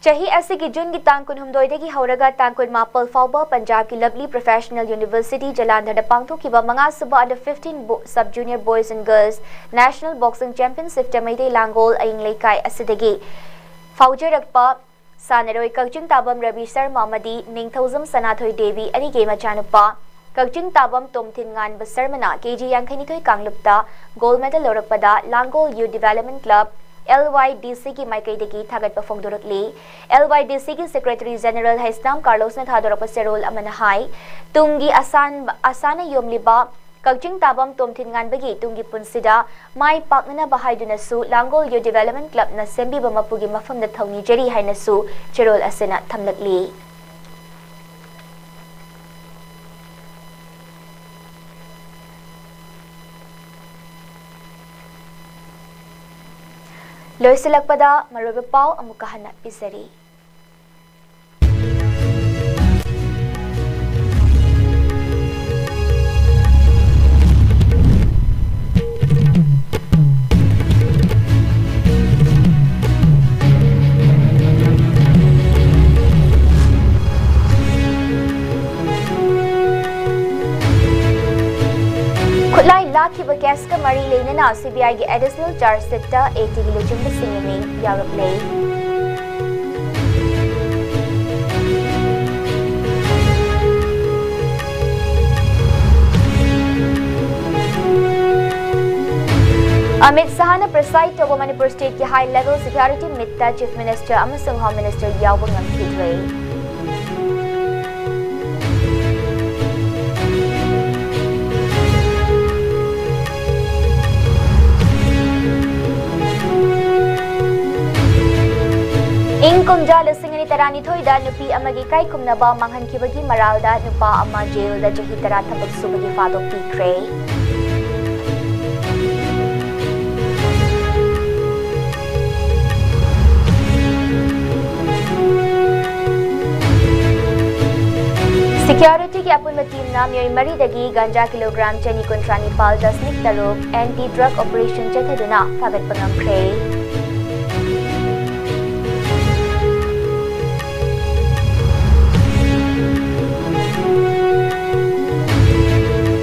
ꯆꯍꯤ ꯑꯁꯤꯒꯤ ꯖꯨꯟꯒꯤ ꯇꯥꯡ ꯀꯨꯟꯍꯨꯝꯗꯣꯏꯗꯒꯤ ꯍꯧꯔꯒ ꯇꯥꯡ ꯀꯨꯟꯃꯥꯄꯜ ꯐꯥꯎꯕ ꯄꯟꯖꯥꯕꯀꯤ ꯂꯕꯂꯤ ꯄ꯭ꯔꯣꯐꯦꯁꯅꯦꯜ ꯌꯨꯅꯤꯚꯔꯁꯤꯇꯤ ꯖꯂꯥꯟꯙꯔꯗ ꯄꯥꯡꯊꯣꯛꯈꯤꯕ ꯃꯉꯥꯁꯨꯕ Under fifteen Bo-, Sub Junior Boys and Girls National Boxing Championshipꯇ Meitei ꯂꯥꯡꯒꯣꯜ ꯑꯌꯤꯡ ꯂꯩꯀꯥꯏ ꯑꯁꯤꯗꯒꯤ ꯐꯥꯎꯖꯔꯛꯄ ꯁꯥꯟꯅꯔꯣꯏ ꯀꯛꯆꯤꯡ ꯇꯥꯕꯝ ꯔꯕꯤ ꯁꯔꯃ ꯑꯃꯗꯤ ꯅꯤꯡꯊꯧꯖꯝ ꯁꯅꯥꯊꯣꯏ ꯗꯦꯕꯤ ꯑꯅꯤꯒꯤ ꯃꯆꯥꯅꯨꯄꯥ ꯀꯛꯆꯤꯡ ꯇꯥꯕꯝ ꯇꯣꯝꯊꯤꯟ ꯉꯥꯟꯕ ꯁꯔꯃꯅ ꯀꯦ ꯖꯤ ꯌꯥꯡꯈꯩꯅꯤꯊꯣꯏ ꯀꯥꯡꯂꯨꯞꯇ ꯒꯣꯜ ꯃꯦꯗꯜ ꯂꯧꯔꯛꯄꯗ ꯂꯥꯡꯒꯣꯜ ꯌꯨꯠ ꯗꯤꯚꯦꯂꯞꯃꯦꯟ ꯀ꯭ꯂꯕ, ꯑꯦꯜ ꯋꯥꯏ ꯗꯤ ꯁꯤꯒꯤ ꯃꯥꯏꯀꯩꯗꯒꯤ ꯊꯥꯒꯠꯄ ꯐꯣꯡꯗꯣꯔꯛꯂꯤ꯫ ꯑꯦꯜ ꯋꯥꯏ ꯗꯤ ꯁꯤꯒꯤ ꯁꯦꯀ꯭ꯔꯦꯇꯔꯤ ꯖꯦꯅꯔꯦꯜ ꯍꯩꯁꯅꯥꯝ ꯀꯥꯔꯂꯣꯁꯅ ꯊꯥꯗꯣꯔꯛꯄ ꯆꯦꯔꯣꯜ ꯑꯃꯅ ꯍꯥꯏ, ꯇꯨꯡꯒꯤ ꯑꯁꯥꯟꯕ, ꯑꯁꯥꯅ ꯌꯣꯝꯂꯤꯕ ꯀꯛꯆꯤꯡ ꯇꯥꯕꯝ ꯇꯣꯝꯊꯤꯟ ꯉꯥꯟꯕꯒꯤ ꯇꯨꯡꯒꯤ ꯄꯨꯟꯁꯤꯗ ꯃꯥꯏ ꯄꯥꯛꯅꯅꯕ ꯍꯥꯏꯗꯨꯅꯁꯨ ꯂꯥꯡꯒꯣꯜ ꯌꯨꯠ ꯗꯤꯚꯦꯂꯞꯃꯦꯟ ꯀ꯭ꯂꯕꯅ ꯁꯦꯝꯕꯤꯕ ꯃꯄꯨꯒꯤ ꯃꯐꯝꯗ ꯊꯧꯅꯤꯖꯔꯤ ꯍꯥꯏꯅꯁꯨ ꯆꯦꯔꯣꯜ ꯑꯁꯤꯅ ꯊꯝꯂꯛꯂꯤ꯫ ꯂꯣꯏꯁꯤꯜꯂꯛꯄꯗ ꯃꯔꯨꯑꯣꯏꯕ ꯄꯥꯎ ꯑꯃꯨꯛꯀ ꯍꯟꯅ ꯄꯤꯖꯔꯤ꯫ ꯈꯨꯠꯂꯥꯏ ꯂꯥꯛꯈꯤꯕ ꯀꯦꯁꯀ ꯃꯔꯤ ꯂꯩꯅꯅ ꯁꯤ ꯕꯤ ꯑꯥꯏꯒꯤ ꯑꯦꯗꯤꯁꯅꯦꯜ ꯆꯥꯔꯖ ꯁꯤꯠꯇ ꯑꯦ ꯇꯤꯒꯤ ꯂꯨꯆꯤꯡꯕꯁꯤꯡꯒꯤ ꯃꯤꯡ ꯌꯥꯎꯔꯛꯂꯦ꯫ ꯑꯃꯤꯠ ꯁꯍꯥꯅ preside ꯇꯧꯕ ꯃꯅꯤꯄꯨꯔ ꯁ꯭ꯇꯦꯠꯀꯤ ꯍꯥꯏ ꯂꯦꯚꯦꯜ ꯁꯦꯀ꯭ꯌꯨꯔꯤꯇꯤ ꯃꯤꯠꯇ ꯆꯤꯐ ꯃꯤꯅꯤꯁꯇꯔ ꯑꯃꯁꯨꯡ ꯍꯣꯝ ꯃꯤꯅꯤꯁꯇꯔ ꯌꯥꯎꯕ ꯉꯝꯈꯤꯗ꯭ꯔꯦ꯫ ꯏꯪ ꯀꯨꯝꯖꯥ ꯂꯤꯁꯤꯡ ꯑꯅꯤ ꯇꯔꯥꯅꯤꯊꯣꯏꯗ ꯅꯨꯄꯤ ꯑꯃꯒꯤ ꯏꯀꯥꯏ ꯈꯨꯝꯅꯕ ꯃꯥꯡꯍꯟꯈꯤꯕꯒꯤ ꯃꯔꯥꯜꯗ ꯅꯨꯄꯥ ꯑꯃ ꯖꯦꯜꯗ ꯆꯍꯤ ꯇꯔꯥ ꯊꯕꯛ ꯁꯨꯕꯒꯤ ꯐꯥꯗꯣꯛ ꯄꯤꯈ꯭ꯔꯦ꯫ ꯁꯦꯀ꯭ꯌꯨꯔꯤꯇꯤꯒꯤ ꯑꯄꯨꯟꯕ ꯇꯤꯝꯅ ꯃꯤꯑꯣꯏ ꯃꯔꯤꯗꯒꯤ ꯒꯟꯖꯥ ꯀꯤꯂꯣꯒ꯭ꯔꯥꯝ ꯆꯅꯤ ꯀꯨꯟꯊ꯭ꯔꯥ ꯅꯤꯄꯥꯜ ꯗꯁꯃꯤꯛ ꯇꯔꯨꯛ anti drug operation ꯆꯠꯊꯗꯨꯅ ꯐꯥꯒꯠꯄ ꯉꯝꯈ꯭ꯔꯦ꯫